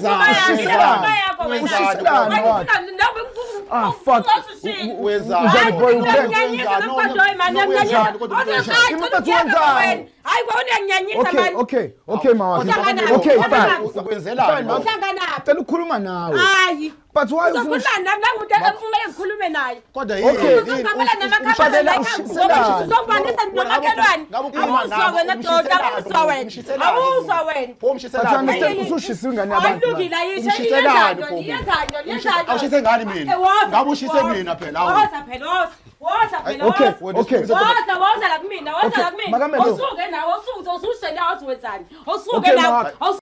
Ushiselani wakhe? Ah, fuck. Unjani boy uphela? Imthathu wenzani? Hayi kwawona uyanginyanyisa Okay, mani. okay, okay mama. Uhlanganaphi? Okay, fine. Uhlanganaphi? Ukwenzelani? Fine, Uhlanganaphi? Cela ukukhuluma nawe. Hayi. But why ufuna Uzokhuluma nami nangumuntu okumele ngikhulume naye. Kodwa Okay. yini? Uzongikhamela namakhamera Ushayela- ushiselani? Uzongibanisa nomakhelwane. Awuzwa wena doda, awuzwa wena. Awuzwa wena. But you understand usushisa ingane yabantu. Ayilungile ayisho. Umshiselani pho? Iyenzani? Iyenzani? Awushise ngani mina? Eh, woza, Ngabe ushise woza. mina phela, awu. Woza phela, woza. Woza phela, Okay, woza. okay. Woza, woza la kumina, woza Okay, la kumina. Makamelo. Awusuke nawe, awusuke, usushe nawe uthi wenzani? Awusuke Okay, nawe. Maka.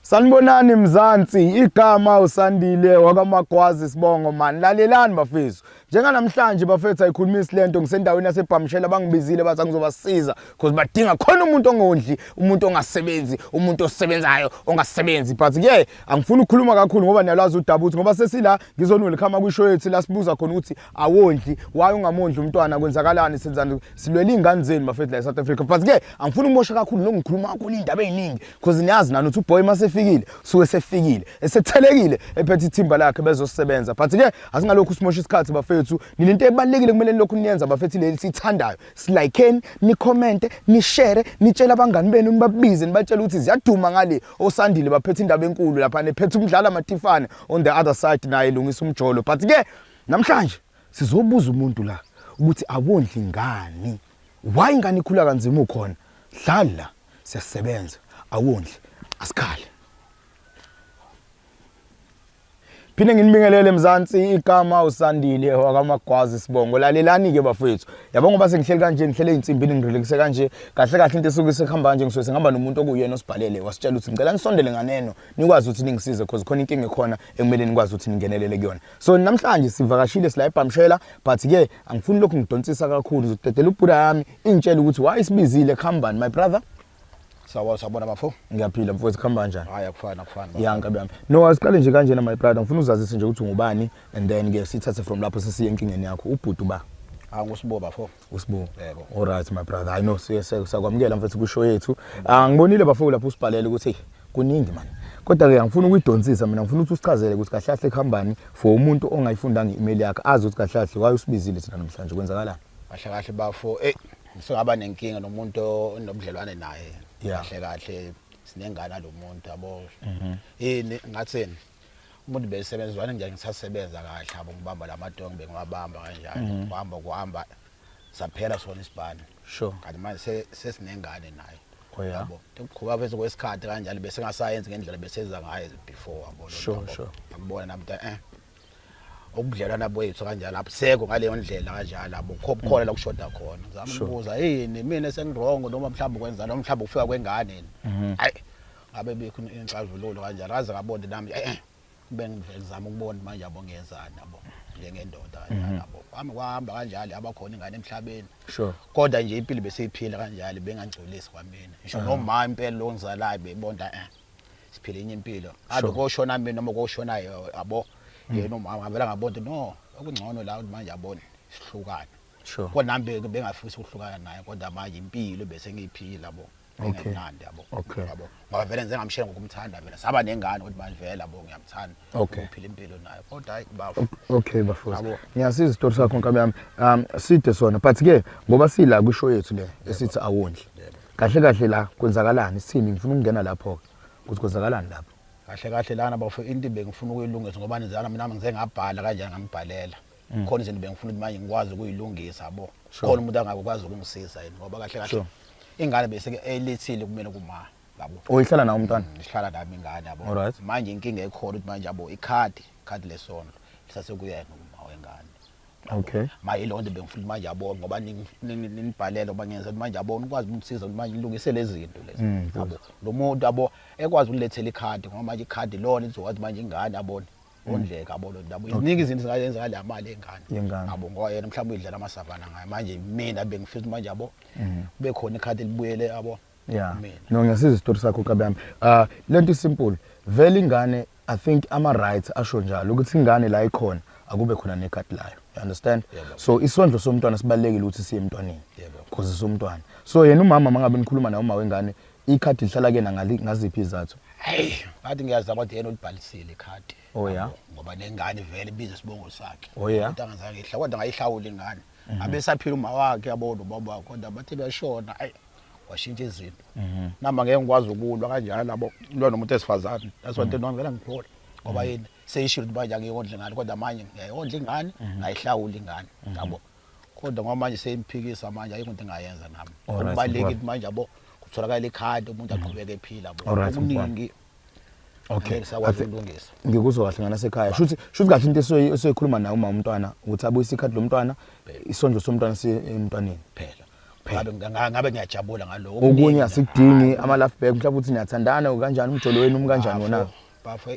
Sanibonani Mzansi, igama uSandile wakwaMagwazi sibongo man. Lalelani bafethu. Njenganamhlanje bafethu ayikhulumisi lento ngisendaweni yaseBhamshela bangibizile bathi angizobasiza because badinga khona umuntu ongondli, umuntu ongasebenzi, umuntu osebenzayo ongasebenzi. But ke angifuni ukukhuluma kakhulu ngoba niyalwazi udaba ukuthi ngoba sesila ngizonwelcome kwishow yethu la sibuza khona ukuthi awondli, why ungamondli umntwana kwenzakalani senzani silwela iy'ngane zenu bafethu la e-South Africa. But ke angifuni ukumosha kakhulu nokungikhuluma kakhulu iy'ndaba ey'ningi because niyazi nani ukuthi uboy uma sefikile suke sefikile esethelekile ephethe ithimba lakhe bezosebenza. But ke asingalokhu simosha isikhathi bafethu, ninento ebalulekile kumele nilokhu niyenza bafethu leli siyithandayo. Silikeni, nikhomente, nishare, nitshele abangani benu nibabize nibatshele ukuthi ziyaduma ngale osandile baphethe indaba enkulu lapha nephethe umdlalo amatifane on the other side naye lungisa umjolo. But ke namhlanje sizobuza umuntu la ukuthi awondli ngani, why ingane ikhula kanzima ukhona. Dlala la, siyasebenza, awondli, asikhale. Phinde nginibingelele Mzansi, igama uSandile wakwaMagwazi sibongo. Lalelani ke bafowethu. Yabo ngoba sengihleli kanje ngihlele insimbini ngirelaxe kanje. Kahle kahle into esuke sekuhamba kanje ngisuke sengihamba nomuntu okuyena osibhalele wasitshela ukuthi ngicela nisondele nganeno nikwazi ukuthi ningisize because khona inkinga ekhona ekumele nikwazi ukuthi ningenelele kuyona. So namhlanje sivakashile sila eBhamshela but ke angifuni lokhu ngidonsisa kakhulu ngizodedela ubhuda yami ingitshela ukuthi why isibizile khambani my brother. Sawubona sawubona bafo. Ngiyaphila mfowethu khamba kanjani? Hayi akufani akufani. Ya nkabi yami. No asiqale nje kanjena my brother ngifuna uzazise nje ukuthi ungubani and then ke sithathe from lapho sesiye enkingeni yakho. Ubhuti uba Ah ngusibo bafo. uSibu. Yebo. All right my brother. I know siye sakwamukela mfethu kushow yethu. Ah ngibonile bafowethu lapho usibhalele ukuthi hey kuningi man. Kodwa ke angifuni ukuyidonsisa mina ngifuna ukuthi usichazele ukuthi kahle kahle kuhambani for umuntu ongayifundanga i-email yakhe azi ukuthi kahle kahle why usibizile thina namhlanje kwenzakalani. Kahle kahle bafo. Eh ngisengaba nenkinga nomuntu onobudlelwane naye. Yeah. Kahle kahle sinengane lo muntu yabo. Yini ngathini? Umuntu besebenza wena nje ngisasebenza kahle yabo ngibamba lamatongo bengiwabamba kanjalo. Kuhamba kuhamba saphela sona isibani. Sure. Kanti manje sesinengane naye. Oh yeah. Yabo. Ukuqhuba phezulu kwesikhathi kanjalo bese ngasayenzi ngendlela besenza ngayo before yabo. Sure, sure. Ngibona nami ukuthi ubudlelwana bwethu kanjalo abusekho ngaleyo ndlela kanjalo abo khona la kushoda khona. Ngizama ukubuza yini mina sengiwrong noma mhlawumbe kwenza noma mhlawumbe ukufika kwengane ni. Hayi ngabe bikho inxazululo kanjalo aze ngabona nami kube ngizama ukubona manje yabo ngiyenzani yabo njengendoda kanjalo yabo. Kwami kwahamba kanjalo abakhona ingane emhlabeni. Kodwa nje impilo besiyiphila kanjalo bengangcolisi kwamina. Ngisho noma impela lo ngizalayo bebonda siphila enye impilo. Ade koshona mina noma koshona yabo yena umama ngavela ngabona no okungcono la ukuthi manje yabona sihlukane. Kodwa nami bengafisi ukuhlukana naye kodwa manje impilo bese ngiyiphila yabo. Engemnandi yabo. Yabo. Ngoba vele ngize ngamshela ngokumthanda vele. Saba nengane kodwa manje vele yabo ngiyamthanda. Ukuphila impilo naye. Kodwa hayi bafo. Okay bafo. Ngiyasiza isitori sakho nkabi yami. Side sona but ke ngoba sila kwishow yethu le esithi awondli. Kahle kahle la kwenzakalani sithini ngifuna ukungena lapho ke. Ukuthi kwenzakalani lapho. Kahle kahle lana bafo into bengifuna ukuyilungisa ngoba nizana mina ngize ngabhala kanjani ngambhalela. Khona izinto bengifuna ukuthi manje ngikwazi ukuyilungisa yabo. Khona umuntu angakwazi ukungisiza yini ngoba kahle kahle ingane bese ke elethile kumele kuma yabo. Oyihlala nawo umntwana? Ngihlala nami ingane yabo. Manje inkinga ekhona ukuthi manje yabo ikhadi lesondlo lisasekuyena uma wengane. Okay. Manje ilonto bengifuna manje yabo ngoba ninibhalele ngoba ngenza manje yabo nikwazi ukungisiza ukuthi manje nilungise lezi zinto lezi. Yabo. Lo muntu yabo ekwazi ukulethela ikhadi ngoba manje ikhadi lona lizokwazi manje ingane yabona. Ondleka yabo lo ndaba. Iziningi izinto zingayenza ngale mali yengane. Yabo ngoba yena mhlawumbe uyidlela amasavana ngayo. Manje mina bengifisa manje yabo kube khona ikhadi elibuyele yabo. Yeah. No ngiyasiza isitori sakho kabi yami. Lento isimple. Vele ingane I think ama rights asho njalo ukuthi ingane la ikhona akube khona nekhadi layo. You understand? Yebo. So isondlo somntwana sibalekile ukuthi siye emntwaneni. Yebo. Because somntwana. So yena umama mangabe nikhuluma naye uma wengane ikhadi lihlala kuyena ngaziphi izathu? Hey, ngathi ngiyazama ukuthi yena ulibhalisile ikhadi. Oh, yeah? Yabo, Ngoba nengane vele ibiza isibongo sakhe. Oh, yeah? Kodwa angazange ihla kodwa ngayihlawula ingane. Abesaphila uma wakhe yabo nobaba wakhe kodwa bathe beshona ayi washintsha izinto. Nami ngeke ngikwazi ukulwa kanjalo yabo. Ulwa nomuntu esifazane. That's what nami vele ngiphola. Ngoba yini seyishilo ukuthi manje angiyondli ingane kodwa manje ngiyayondla ingane ngayihlawula ingane yabo. Kodwa ngoba manje seyimphikisa manje ayikho into engayenza nami. Alright, Kubalulekile mfowethu. ukuthi manje yabo kutholakala ikhadi umuntu aqhubeke ephila yabo. Alright, mfowethu. Okuningi Okay. ngeke sakwazi I thi- ukulungisa. Ngikuzwa kahle ngana sekhaya. Shuthi kahle into esoyikhuluma naye uma umntwana ukuthi abuyise ikhadi lomntwana, isondlo somntwana siye emntwaneni. Phela. Ngabe ngiyajabula ngalokho. Okunye asikudingi ama love back mhlawumbe uthi niyathandana kanjani umjolo wenu umkanjani wona. Bafo.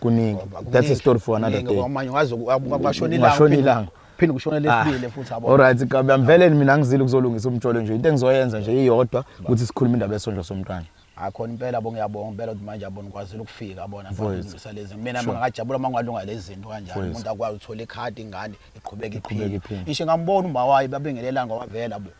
Kuningi. That's a story for another day. Manje ngaze kwashona ilanga. Ungashona ilanga. Phinde kushone lesibili futhi yabo. Alright kabi amvele mina ngizile ukuzolungisa umjolo nje. Into engizoyenza nje iyodwa ukuthi sikhulume indaba yesondlo somntwana. Akhona impela bo ngiyabonga impela ukuthi manje yabona ukwazile ukufika yabona Mfowethu. ukulungisa lezi. Mina ngingajabula uma ngalunga lezi zinto kanjani. Mfowethu. Umuntu akwazi ukuthola ikhadi ingane iqhubeke Iqhubeke iphile. iphile. Ngisho ngambona uma wayo babingelelanga ngoba vela bo.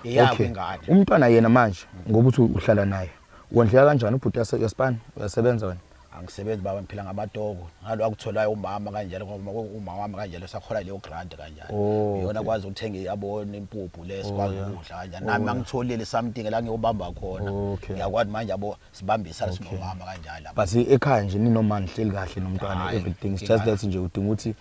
Eyakho ingane. Umntwana yena manje ngoba uthi uhlala naye. Wondleka kanjani ubhuti uyasipana? Uyasebenza wena? Angisebenzi baba ngiphila ngamatoko. Ngalo akutholayo umama kanjalo ngoba umama wami kanjalo sakhola leyo grant kanjalo. Oh, Iyona kwazi ukuthenga yabona impuphu lesikwazi yeah. ukudla kanjalo. Nami angitholile something la ngiyobamba khona. Okay. Ngiyakwazi manje yabo sibambisana sinomama kanjalo. But ekhaya nje ninoma nihleli kahle nomntwana Hhayi, everything. It's just that nje udinga ukuthi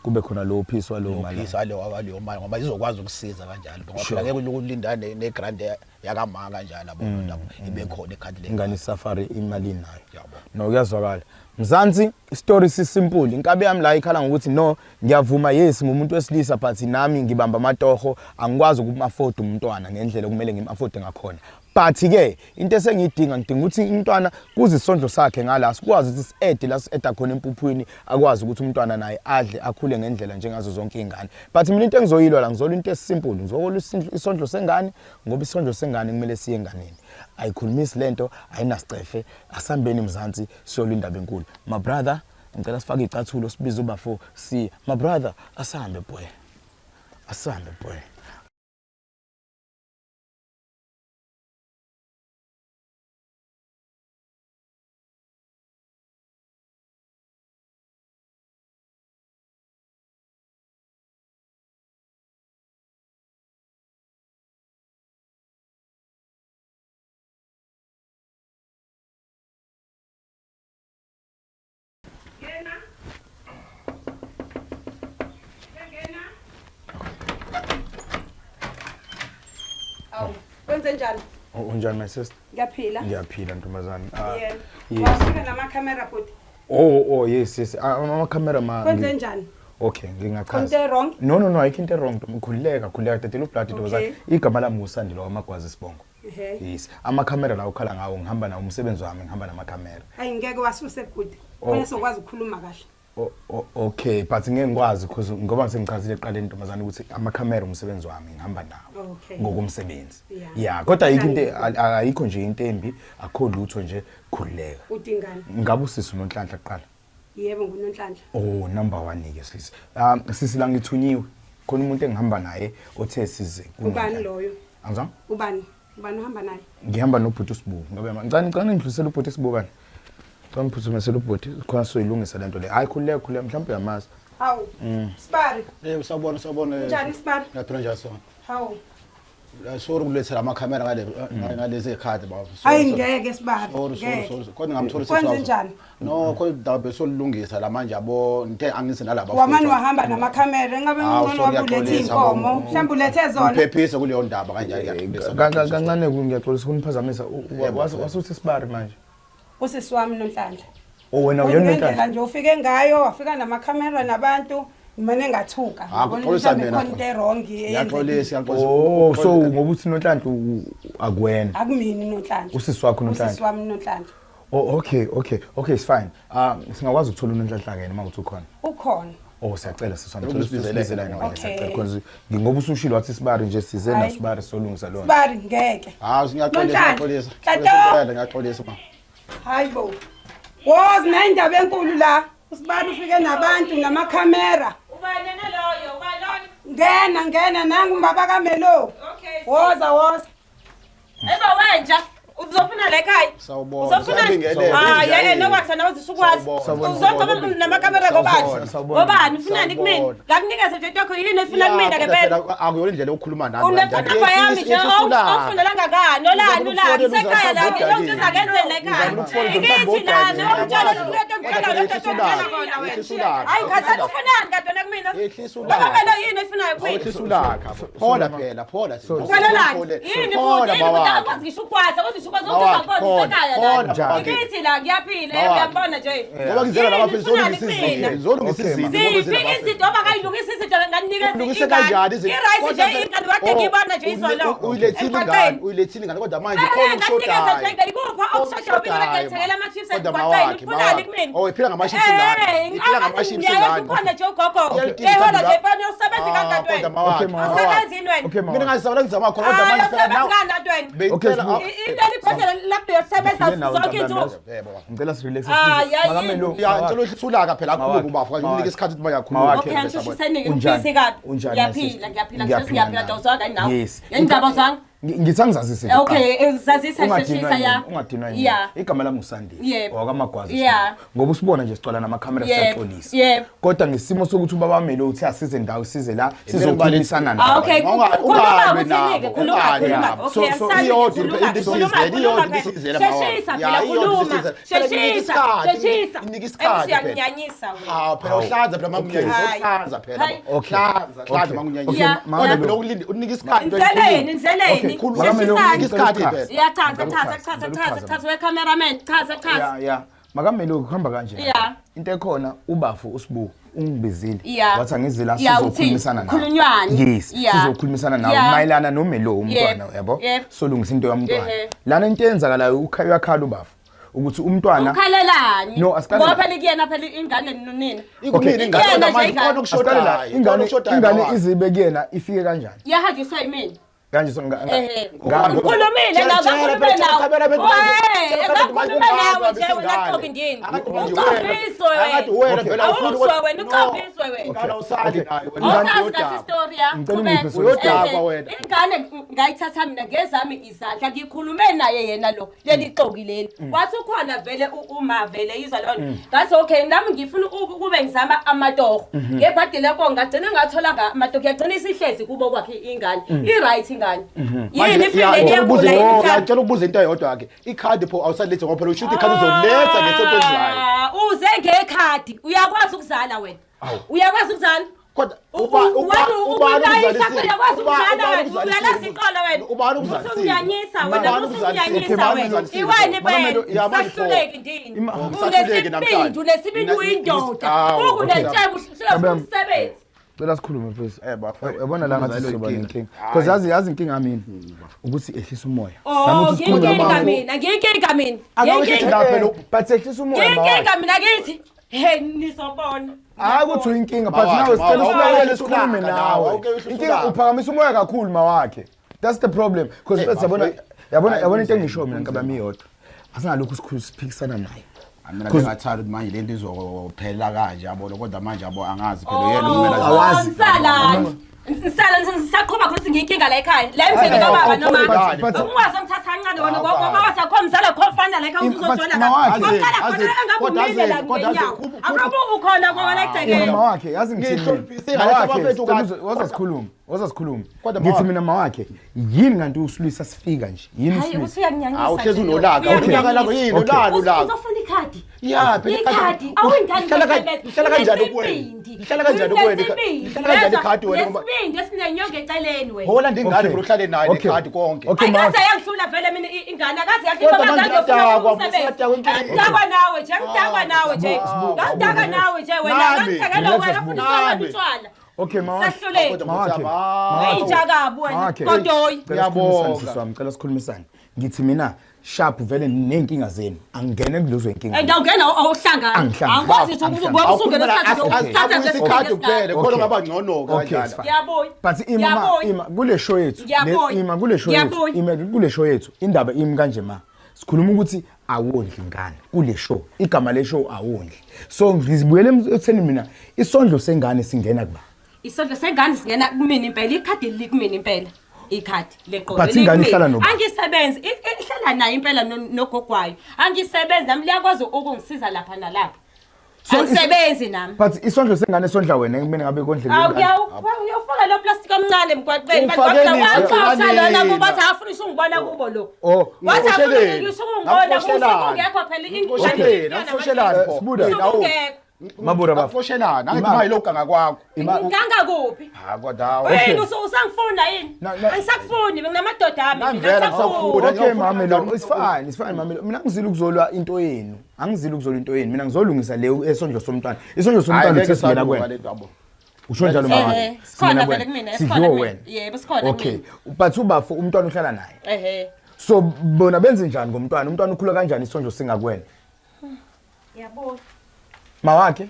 kube khona lo phiswa lo mali. Lophisa aleyo mali ngoba izokwazi ukusiza kanjalo ngoba Sure. phela ngeke ulinda ne-grant yakama kanjalo yabo ndaba ibe khona ikhadi le Ingane isafari imali inayo. Yabo. No kuyazwakala. Mzansi story si simple. Inkabi yami la ikhala ngokuthi no ngiyavuma yes ngumuntu wesilisa but nami ngibamba amatoho angikwazi ukum-afford umntwana ngendlela okumele ngim-afford ngakhona. But ke into esengiyidinga ngidinga ukuthi umntwana kuze isondlo sakhe ngala sikwazi ukuthi si-add la si-adda khona empuphwini akwazi ukuthi umntwana naye adle akhule ngendlela njengazo zonke iy'ngane. But mina into engizoyilwa la ngizolwa into esimple ngizokolwa isondlo sengane ngoba isondlo sengane kumele siye enganeni. Ayikhulumisi lento ayinasicefe asihambeni Mzansi siyolwa indaba enkulu. My brother ngicela sifake icathulo sibize ubafo si my brother asahambe boy. Asahambe boy. Ngena. Ngena. Awu, kwenze njani? Oh, unjani my sister? Ngiyaphila. Ngiyaphila ntombazane. Ah, Yebo. yes. Wafika namakhamera bhuti. Oh, yes yes. Ah, Amakhamera ma. Kwenze njani? Okay, ngingachaza. Into wrong? No no no, ayikho into wrong. Khululeka, khululeka dadela ublood ntombazane. Okay. Igama lami nguSandile wamagwazi isibongo. Ehhe. Yes. Amakhamera la ukhala ngawo ngihamba nawo umsebenzi wami ngihamba namakhamera. Hayi ngeke wasuse bhuti. Oh. Khona sokwazi ukukhuluma kahle. Okay, but ngeke ngikwazi because ngoba sengichazile eqaleni ntombazane ukuthi amakhamera umsebenzi wami ngihamba nawo. Okay. Ngokomsebenzi. Yeah. Yeah, kodwa ayikho into ayikho nje into embi, akho lutho nje khululeka. Udingani? Ngabe usisi uNonhlanhla kuqala? Yebo nguNonhlanhla. Oh, number 1 ke sisi. Sisi la ngithunyiwe. Khona umuntu engihamba naye othe size Ubani kuNonhlanhla. loyo? Angizwanga? Ubani? Ubani uhamba naye? Ngihamba nobhuti uSibu. Ngabe ngicela ngicela ngidlulisele ubhuti Sibu bani? Ngicela ngiphuthumisele ubhuti khona soyilungisa lento le. Hayi khululeka khululeka mhlawumbe uyamazi. Hawu. Sibari. Eh usabona usabona. Unjani Sibari? Ngiyaphila njani sona? Hawu. Sorry ukulethela amakhamera ngale ngalezi khadi baba. Hayi ngeke Sibari. Sorry sorry Ngeke. sorry. Kodwa ngamthola Kwenze njani? No, kodwa indaba besolungisa la manje yabo ngithe angisi nalaba. Wamane wahamba namakhamera engabe Hawu, ngcono sorry, wabe ulethe ngiyaxolisa, inkomo. bo. Mhlawumbe ulethe zona. Ngiphephise kuleyo ndaba kanjalo ngiyaxolisa. Kancane ngiyaxolisa ukuniphazamisa. Yebo, Wasuthi Sibari manje. Usisi wami Nonhlanhla. Oh wena uyona Ngendlela Nonhlanhla. nje ufike ngayo wafika namakhamera nabantu ngimane ngathuka. Ah, Ngibona kuxolisa mhlawumbe mina. khona into e-wrong eyenzekile. Ngiyaxolisa ngiyaxolisa. Oh, so ngoba uthi Nonhlanhla akuwena. Akumini Nonhlanhla. Usisi wakho Nonhlanhla. Usisi wami Nonhlanhla. Oh okay okay okay it's fine. Singakwazi ukuthola uNonhlanhla ke noma uthi ukhona. Ukhona. Oh siyacela sisi wami. Lokhu Sibizele sibizele yena yena. Okay. siyacela because ngoba usushilo wathi Sibari nje size Hayi. noSibari solungisa lona. Sibari ngeke. Hawu ngiyaxolisa Nonhlanhla. ngiyaxolisa. Tata! Ngiyaxolisa ma. Hayi bo. Wozi nayindaba enkulu la. Usibari ufike nabantu namakhamera. Ubani naloyo? Ngena ngena nangu baba kaMelo. Okay. Woza woza. Eba wenja uzofuna la ekhaya. Sawubona. Uzofuna Siyabingelela. Ah, yeke nokwathi nawe zisukwazi. Sawubona. Uzocoba namakamera ngobani? Sawubona. Ngobani ufunani kumina? Sawubona. Ngakunikeza nje into yakho yini efuna Ya, kumina ke kodwa phela? phela akuyona indlela yokukhuluma nami Unefuna kanjani. yami nje Yehlisa ulaka. awufundela ngakani? Olani ulaka isekhaya la ngiyongisiza ngenzeni la ekhaya? Ngizama ukufonela Ikithi la mhlawumbe ngiyongitshela odakile. into engitshela Kodwa into yehlisa engitshela ulaka. kona wena. Yehlisa ulaka. Hayi khathana ufunani kade wena kumina? Yehlisa ulaka. Baba Melo yini efunayo kumina? Yehlisa ulaka. Phola phela, phola. Ukhalelani? Yini futhi? Yini futhi? Akwazi ngisho ukwazi, akwazi ngisho ukwazi ukuthi Mawakhe, uzakubona khona, isekhaya khona, la. mawakhe. Ngithi la ngiyaphila, Mawakhe. uyangibona nje. Ngoba ngizela Yini laba mfethu ufunani zolungisa kumina? izinto. Zolungisa Okay, izinto. ngoba Ziphi zilaba mfethu. izinto oba kayilungisa izinto nganinikeza Ulungise kanjani izinto? I-rice Kodwa nje phela- ingane kade Oh, ngiyibona nje izolo. Uyilethile ingane, Emgwaqeni. uyilethile ingane kodwa manje Eh, khona ngakunikeza nje okushodayo. ingane ikuphi okushodayo mina Okushodayo, ngithengela ama-chips Kodwa emgwaqeni mawakhe, ufunani mawakhe. kumina? Oh, iphila ngama-chips ingane. Eh, Iphila ngama-chips ngiyayazi ingane. ukhona nje ugogo. Iyalidinga Ehola ithando nje la- ipani yosebenza Ah, kanjani kodwa wena? mawakhe, Okay, mawakhe. mawakhe. Awusebenzi yini wena? Okay, Mina mawakhe. ngazama ngizama khona kodwa Hayi, manje phela awusebenzi nawe. kanjani wena? Bengicela Okay, Into elibhodlela lapho yosebenza Ngifike nawe zonke ntabami, insuku. yazi. Yebo. Ngicela sirelax. Ah, ya, yini? Makamelo. Ya, ngicela uhlise ulaka phela akhulume Mawakhe, ubafo kanje mawakhe. unike isikhathi ukuthi mayakhuluma. Mawakhe. Okay, angishushise Unjani? ngifise kabi. Unjani, Ngiyaphila, sister? ngiyaphila, ngiyaphila, ngiyaphila, nami. uzwanga nawe. Yes. Yindaba uzwanga? Ngithi angizazise nje Okay, kuqala. uzazisa Ungadinwa sheshisa ya. yini, ungadinwa yini. Yeah. Igama lami uSandile. Yebo. Wakamagwaza. Yeah. Ngoba usibona nje sicwala namakhamera Yebo, siyaxolisa. yebo. Kodwa ngesimo sokuthi ubaba Melo uthi asize ndawo size la sizokhulumisana Ah, nawe. okay. Unga- Khuluma ungalwi ukuthi nike, nabo, khuluma, ungalwi khuluma. nabo. Okay, So- so asali, iyodwa khuluma, into khuluma, isizele, khuluma iyodwa into phela. isizele, mawakhe. Sheshisa Ya, phela, iyodwa into khuluma. isizele. Phela inika Sheshisa, isikhathi, sheshisa. inika isikhathi Ebusuku phela. uyanginyanyisa wena. Ah, phela uhlanza phela makunyanyiso, Hayi. uhlanza phela. Hayi. Okay. Hlanza, hlanza Okay. makunyanyiso. Okay, Yeah. Kodwa Makamelo. phela ukulinde unika isikhathi. Ndleleni, ndleleni. Okay, Khuluma. Makamelo, Sheshisani. Unika isikhathi phela. Ya, chaza, chaza, chaza, chaza, chaza, we cameraman, chaza, chaza. Ya, ya. Makamelo kuhamba kanje. Yeah. Into ekhona ubafu usibu ungibizile. Yeah. Wathi angizila Yeah, sizokhulumisana uthini? Khulunywane. Yes, Yeah. sizokhulumisana nawe Yeah. mayelana noMelo umntwana Yep. yabo. Yep. Solungisa into yomntwana. Ehhe. Lana into eyenzakalayo uyakhala ubafu ukuthi umntwana Ukhalelani? No, asiqale Ngoba la. phela kuyena phela ingane nonina. Ikumina ingane Iyena kodwa nje manje ingane. khona Asiqale la, okushodayo. Khona ingane okushodayo ingane mawakhe. izibe kuyena ifike kanjani? Yahanjiswa yimina. Kanje so Ehhe. nga- Ukhulumile Tshela, nawe, tshela, ngakhulume phela, tshela, nawe. khamera bethi manje- Wey, tshela, khamera bethi manje ngakhulume nawe ungane nje wena wabesingane. xoki ndini. Akade manje Uxopiswe wena. Akade wena. wena vele awufuni Awuzwa ukuthi- wena, No. uxopiswe wena. Ingane awusali Okay. nayo wena. Awusazi kahle Uyodakwa. isitori ya. Ngicela Qhubeka. ungiphe sona. Uyodakwa Ehhe. wena. Ingane ngayithatha mina ngezami izandla ngikhulume naye yena lo leli xoki leli. Wathi ukhona vele uma vele yizwa lona. Ngathi okay nami ngifuna ukube ngizama amatoho. Ngebhadi lekho ngagcina ngathola amatoho yagcina isihlezi kubo kwakhe ingane. I right ingane. Manje, Yini ya, ifile ngicela ukubuza- iyagula yini oh, mhlawumbe? ngicela ukubuza into eyodwa ke. Ikhadi pho awusalilethe ngoba phela usho ukuthi ikhadi uzoletha ngesonto elizayo. Ah, uze ngekhadi uyakwazi ukuzala wena uyakwazi ukuzala Kodwa Wena ubani ulayisha ukuzalisile? uyakwazi Ubani ukuzala wena ukuzalisile? uyalazi iqolo wena Ubani ukuzalisile? usunyanyisa Ubani wena ukuzalisile? usunyanyisa Ubani wena ukuzalisile? iwani Makamelo, bena ya, manje pho. sahluleki ndini Ngisahluleki namhlanje. unesibindi unesibindi Mina- uyindoda Awu, ukunentshebe uhluleka Kabem. umsebenzi Cela sikhulume please. Eh, bafo. Yabona la ngathi Ngizalwe sizoba inkinga. nenkinga. Because yazi inkinga yami yini? Ukuthi ehlisa umoya. Zama oh ukuthi sikhulume ngiyinkinga nobafo. mina ngiyinkinga mina Akawuthi ngiyinkinga la phela But ehlisa umoya mawakhe. ngiyinkinga mina kithi he nizobona Hayi ukuthi uyinkinga but Mawakhe, nawe sicela mawakhe, usilalele awuke sikhulume uhlulaka nawe. nawe, awuke uhlulaka. Inkinga uphakamisa umoya kakhulu mawakhe. That's the problem because Eh, bese yabona bafo, yabona hayi, yabona into kunzima, engisho mina kunzima. nkaba yami iyodwa. Asingalokhu sikhulu siphikisana naye. Mina bengathanda ukuthi manje lento izophela kanje yabona kodwa manje yabo angazi phela yena kumele Oh, Awazi. Nsalani. Nsala ngisaqhuba khona ukuthi ngiyinkinga la ekhaya. La emzini kababa noma. Ungaze ngithatha kancane wena ngoba wasakho mzala kho fana la ekhaya uzojola la. Waqala khona engabe umile la ngenyawo. Akabe ukhona ngoba la egcekeni. Mama wakhe yazi ngithini. Ngihloniphise Mama ngaleso wakhe, bafethu sicela kahle. waza sikhulume, waza sikhulume. Kodwa Ngithi mawakhe. mina mawakhe yini kanti usilwisa sifika nje? Yini Hayi usilwisa? usuyanginyanyisa. Hawu uhlezi unolaka, ulaka lakho yini Okay. ulaka ulaka. Uzofuna ikhadi. Ya phela Ikhadi awuyingane Lihlala lihlala kanjani kuwena? Lihlala kanjani kuwena? Lihlala kanjani ikhadi wena ngoba Nesibindi esinenyongo eceleni wena. Hola ndingane Okay. phela uhlale naye Okay. nekhadi konke. Okay. Ayikaze mawakhe. yangihlula vele mina ingane akaze Kodwa yahlula manje ngangiyofuna uyadakwa, umsebenzi. usiyadakwa empilweni. Ngidakwa nawe nje, ngidakwa nawe nje. Ngidakwa nawe nje wena, Nami. ngangithengela Relax, wena Sibu. futhi usala Nami. utshwala. Okay mawakhe. Sahluleki. Kodwa Mawakhe. Mawakhe. Inja kabi wena. Mawakhe. Kodoyi. Cela sikhulumisane Ngiyabonga. sisi wami, cela sikhulumisane. Ngithi mina sharp vele nenkinga zenu. Angingene kulezo inkinga. And awungena awuhlangani. Angihlangani. Angikwazi ukuthi Angihlangani. ngoba usungena Awukhuluma isikhathi la, uthatha abuyise nje ikhadi kuphela khona Okay. ngaba ngcono Okay, it's kanjalo. fine. Ngiyabuya. But ima ma, Ngiyabuya. ima kule show yethu. Ngiyabuya. Ima kule show yethu. Ngiyabuya. Ima kule show yethu. Indaba imi kanje ma. Sikhuluma ukuthi awondli ingane kule show. Igama le show awondli. So ngizibuyele ekutheni mina isondlo sengane singena kuba. Isondlo sengane singena kumina impela, ikhadi likumina impela. Ikhadi leqolo. But ingane ihlala nobani? Angisebenzi, ihlala nayo impela nogogwayo. Angisebenzi nami liyakwazi ukungisiza lapha nalapha. So Angisebenzi nami. But isondlo sengane sondla wena kumele ngabe kondle Awu uyawufaka lo plastic omncane emgwaqeni bantu Ufake waxosha nini? lona kuba athi afuna usungibona kubo lo. Oh, Wathi afuna Ngikufosheleni. usungibona kubo Ngakufoshelani. kungekho phela Ngikufosheleni, ngakufoshelani pho. Sibuda. Usukungekho. Mabura bafo. Ngakufoshelani, angithi Ima- mayi lokuganga kwakho. Nganga kuphi? Ha kodwa hawu. Wena usangifuna yini? Na- Angisakufuni nginamadoda ami. Nami mina, vele angisakufuni. angisakufuni. Okay mame lo it's fine, it's fine mame lo. Mina ngizile ukuzolwa into yenu. Angizile ukuzolwa into yenu. Mina ngizolungisa le esondlo somntwana. Isondlo Hayi, somntwana ngeke uthe singena salunga kuwena. le ndaba. Usho njalo mama. Eh, sikhona vele kumina, sikhona Sidliwe kumina. wena. Yebo, sikhona Okay. kumina. But ubafo umntwana uhlala naye. Ehhe. So bona benze njani ngomntwana? Umntwana ukhula kanjani isondlo singakuwena? Yabo. Mawakhe,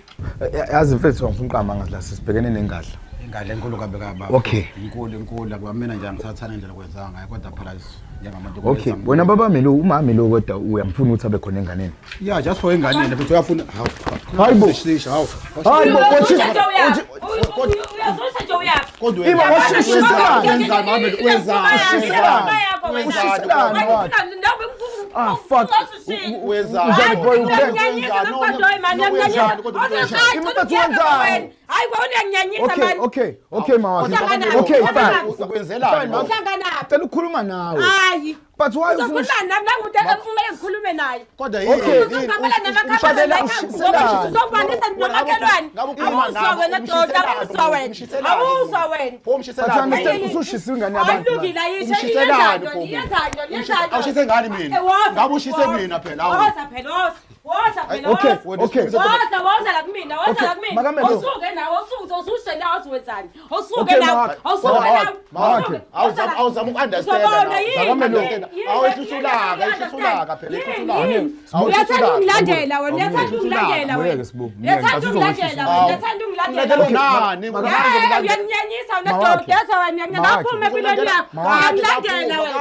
yazi mfethu ngifuna uqamba ngazi sibhekene nengadla. Ingadla enkulu kabi kababa. Okay. Inkulu inkulu kwamina nje angisathana indlela kwenza ngayo kodwa phela njengabantu Okay, wena baba Melo umama lo kodwa uyamfuna ukuthi abe khona enganeni. Yeah, just for enganeni futhi uyafuna. Hawu. Hayi bo. Shisha, hawu. Hayi bo, Uyazusha nje uyaphi? Uyazusha nje uyaphi? Kodwa Ima, washishiselani? Wenzani mama? Wenzani? Ushiselani? Ushiselani wakhe? Ah, fuck. Wenzani? Unjani boy Wenzani? Hayi kwa uyanginyanyisa Okay, mani. okay, okay mama. Uhlangana- Okay, Uhlangana- fine. Ukwenzelani? Fine, ma. Uhlanganaphi? Cela ukukhuluma nawe. Hayi. But why ufuna Uzokhuluma nami la ngumuntu ekumele ngikhulume naye. Kodwa Okay. Uzongikhamela Ushadela ushiselani? Uzokubanisa nomakhelwane. Ngabe ukhuluma Awuzwa nabo, wena doda, awuzwa wena. Awuzwa wena. But you understand usushisa ingane yabantu. Ayilungile ayisho Umshiselani iyenzani pho? iyenzani iyenzani. Awushise ngani mina? Eh, woza, Ngabe ushise woza. mina phela, awu. Woza phela woza. Woza phela Okay, woza. okay. Woza woza la kumina, woza Okay, la kumina. Makamelo. Usuke nawe usuke usushe nawe usuwenzani. Usuke Okay, nawe, Mawakhe. usuke nawe. Mawakhe. Usuke. Awuzama uku-understand. Uzobona yini? Makamelo. Yini? Awehlisa ulaka, Yini? ehlisa ulaka phela, ehlisa ulaka. Yini? Awuhlisa Uyathanda ulaka. ukungilandela wena, uyathanda ukungilandela wena. Ngeke sibubu. Ngeke, Uyathanda ukungilandela wena, uyathanda ukungilandela. Ulandela nani? Eh, uyanginyanyisa wena Mawakhe. doti, yazi wena Mawakhe. uyanginyanyisa. Empilweni yakho. Mawakhe. Uyangilandela wena.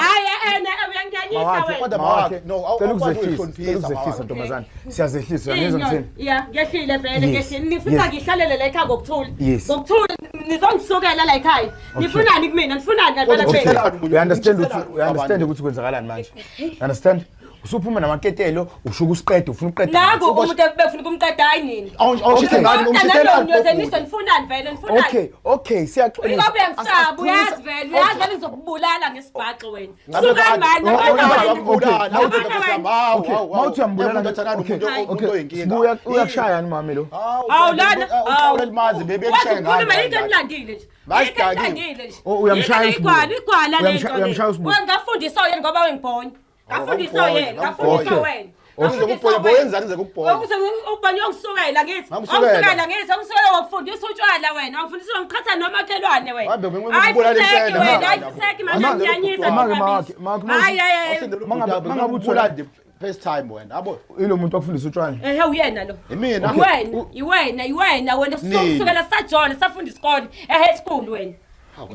Hayi, eh, eh, uyanginyanyisa Mawakhe, wena. Kodwa mawakhe. mawakhe, no, Cela awukwazi ukuzehlisa, ukuyihloniphisa, cela ukuzehlisa mawakhe. ntombazane. Siyazehlisa, uyangizwa ngithini? Ya, ngehlile vele Yes. ngehlile. Nifisa Yes. ngihlalele la ekhaya ngokuthula. Yes. Ngokuthula nizongisukela la ekhaya. Nifunani kumina? Nifunani ngempela Okay. phela? You understand ukuthi you understand ukuthi kwenzakalani manje. You understand? Usuphuma namaketelo, usho ukusiqeda, ufuna ukuqeda. Nangu umuntu ebefuna ukumqeda hayi nini. Awushise ngani? Umshiselani? Niyoze nifunani vele nifunani? Okay, okay, siyaxolisa. Ingoba uyangisaba, uyazi vele, uyazi vele ngizokubulala ngesibhaxo wena. Sukani mani, Okay, mawuthi uyambulala. Okay, okay. Sibuya uyakushaya ni mami lo. Awu lana, awu. Limazi bebe Wazi kushaya ukukhuluma ngani. into enilandile nje. Bayisidakiwe. Into enilandile nje. Oh, uyamshaya Yini Igwala, uSibu. igwala le nto. Uyamshaya uSibu. Ngafundisa yena ngoba wengibhonya. Ngafundisa yena, ngafundisa Okay. wena. Ngizokubhonya, boyenzani ngizokubhonya. Ubhonya ungisukela ngithi. Ngangisukela. Ungisukela ngithi, ungisukela wakufundisa utshwala wena. Wangifundisa ngiqhatha nomakhelwane wena. Hambe, ngikubulala Hayi, impela, wena, mama. hayi fuseki manje Mama, ngiyanyisa. mama, mawakhe, mawakhe, mawakhe. Hayi hayi. Mangabe uthola- the first time wena, yabo. Ilo muntu wakufundisa utshwala. Ehe uyena lo. Imina. Wena, iwena, iwena wena Nini? kusukela sajona safunda isikole e-high school wena.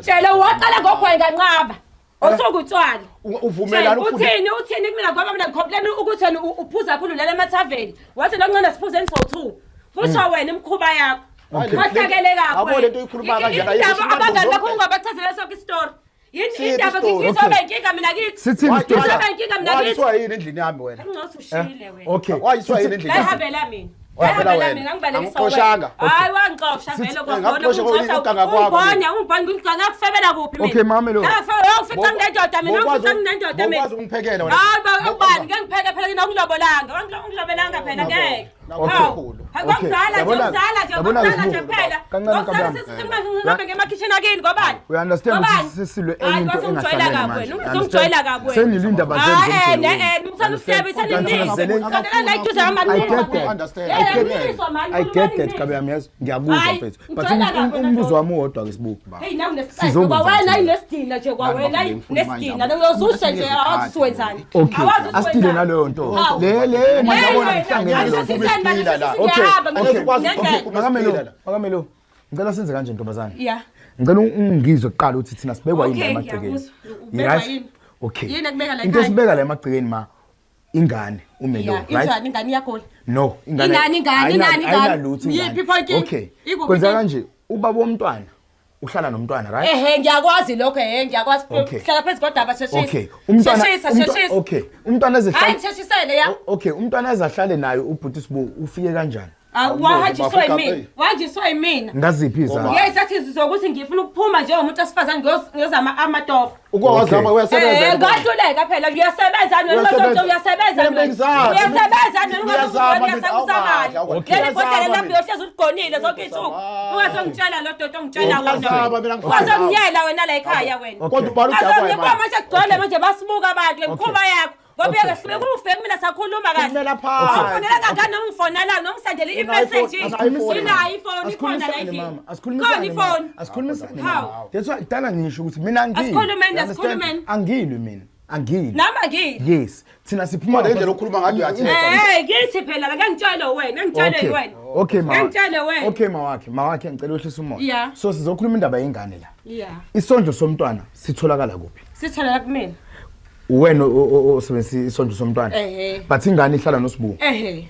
Tshela waqala ngogwayi nganqaba. Usuke utshwala. Uvumelana ufunde. Uthini uthini kumina ngoba mina ngicomplain ukuthi wena uphuza kakhulu lala emathaveni. Wathi lo ncane siphuzeni so2. Kusho wena imikhuba yakho. Okay. Khohlakele kakhulu. Yabo lento oyikhuluma kanjena, ayikho Indaba abangani bakho isibambo. ungabachazela sonke isitori. Yini Siphi indaba isitori? ngizoba inkinga mina kithi. Sithini isitori? Ngizoba inkinga mina kithi. Wayiswa yini endlini yami wena? Ngcothi ushile wena. Okay. Wayiswa yini endlini yami? Ngayihambela mina. Wahambela Ngayihambela wena. mina ngibalekisa Angikuxoshanga. Hayi wangixosha vele kwakona Ngakuxosha ngoba uganga kwakho. Ungibhonya, ungibhonya ngakufebela kuphi mina? Okay, mame lo. Ngakufebela ufica nginendoda mina, ufica nginendoda mina. Bokwazi ukungiphekela wena. Hayi ba ubani ngeke ngipheke phela kina ungilobolanga. Ungilobelanga phela ngeke. Okay. Hawu. Hayi kwakuzala nje, Yabona- ukuzala nje, yabona kwakuzala nje Sibu, kuphela. kancane Kwakuzala kabami. sesithi ngihambe ngemakhishini akini ngobani? We understand Ngobani? ukuthi sesilwe enye Hayi into kwasungijwayela engahlangene kabi manje. wena, ungizongijwayela kabi wena. Senile indaba zenu Hayi, zomjolo eh, wenu. eh, ngithanda ukuhleba, ithanda Kanti iningi. sizele- Ngithanda la eduze kwamani. I get that. Understand. I get Eh, that. mani, I get that khuluma kabe yami yazi ngiyakuzwa Hayi, mfethu. But ngijwayela kabi wena umbuzo dog. wami uwodwa ke sibu. Hey nawe unesicelo Sizokwenza kwawena thina. inesidina nje kwawena Nani bafuna inesidina manje? uyozusha nje awazi usuwenzani. Okay. Awazi usuwenzani. Asitile naleyo nto. Hawu. Le le Hey, ngiyabona wena, ngihlangene manje lokho. siseni manje Siphila la. Okay. sesiyahamba Okay. ngendlela. Makamelo, makamelo. Ngicela senze kanje ntombazane. Yeah. Ngicela ungizwe kuqala ukuthi thina sibekwa yini la Okay, emagcekeni. ngiyakuzwa. Ubekwa Right? yini? Okay. Yini ekubeka la Into ekhaya? esibeka la emagcekeni ma ingane umelo, Yeah, right? injani ingane iyagula? No, ingane. Ingane, ingane, ingane, ingane. Ayinalutho ingane. Yiphi point? Okay. Ikuphi Kwenza inkinga? kanje. Ubaba womntwana uhlala nomntwana, right? Ehe, ngiyakwazi lokho, ehe, ngiyakwazi. Okay. Hlala phezu kodaba, sheshisa. Okay. Umntwana Sheshisa, sheshisa. Okay. Umntwana ezehlala Hayi, ngisheshisele ya. Okay, umntwana ezahlale naye ubhuti Sibu ufike kanjani? Wahanjiswa Bafika- yimina. Wahanjiswa yimina. Ngaziphi izandla? Yes, athi zokuthi ngifuna ukuphuma njengomuntu wesifazane ngiyozama amatoho. Ukwazama Okay. uyasebenza. Eh, ngahluleka phela uyasebenza wena Uyasebenza. uzothi uyasebenza Mina wena. ngizama. Uyasebenza wena Ngiyazama mina, ungazokusamali. awukadli, Leli bhodlela Ngiyazama lami mina. uyohlezi uligonile zonke insuku. Ungazongitshela lo dodo ongitshela Ngiyazama mina, wona. ngifuna Ungazongiyela wena la ekhaya wena. Okay. Kodwa ubala udakwa Azongibona manje. manje kugcwele manje basibuka abantu ngemikhuba yakho. Ngoba Okay. uyakehluleka ufike kumina sakhuluma kahle. Kumela phansi. Awufonela kangani noma ungifonela noma ungisendele i-message. Una iPhone, Inayo iPhone ikhona la Asikhulumisane endlini. mama, Khona asikhulumisane mama, ifoni. asikhulumisane Hawu. mama. That's why dala ngisho ukuthi mina angilwi. Asikhulumeni, You understand? asikhulumeni. Angilwi mina, angilwi. Nami angilwi. Yes, thina siphuma Kodwa indlela okhuluma ngayo uyathetha. Eh, ngithi phela la ngangitshele wena, ngangitshele Okay. wena. Okay ma. Ngangitshele wena. Okay mawakhe, mawakhe ngicela wehlise umoya. Yeah. So sizokhuluma indaba yengane la. Yeah. Isondlo somntwana sitholakala kuphi? Sithola kumina. Wena osebenzisa isondlo somntwana. Ehhe. But ingane ihlala noSibu. Ehhe.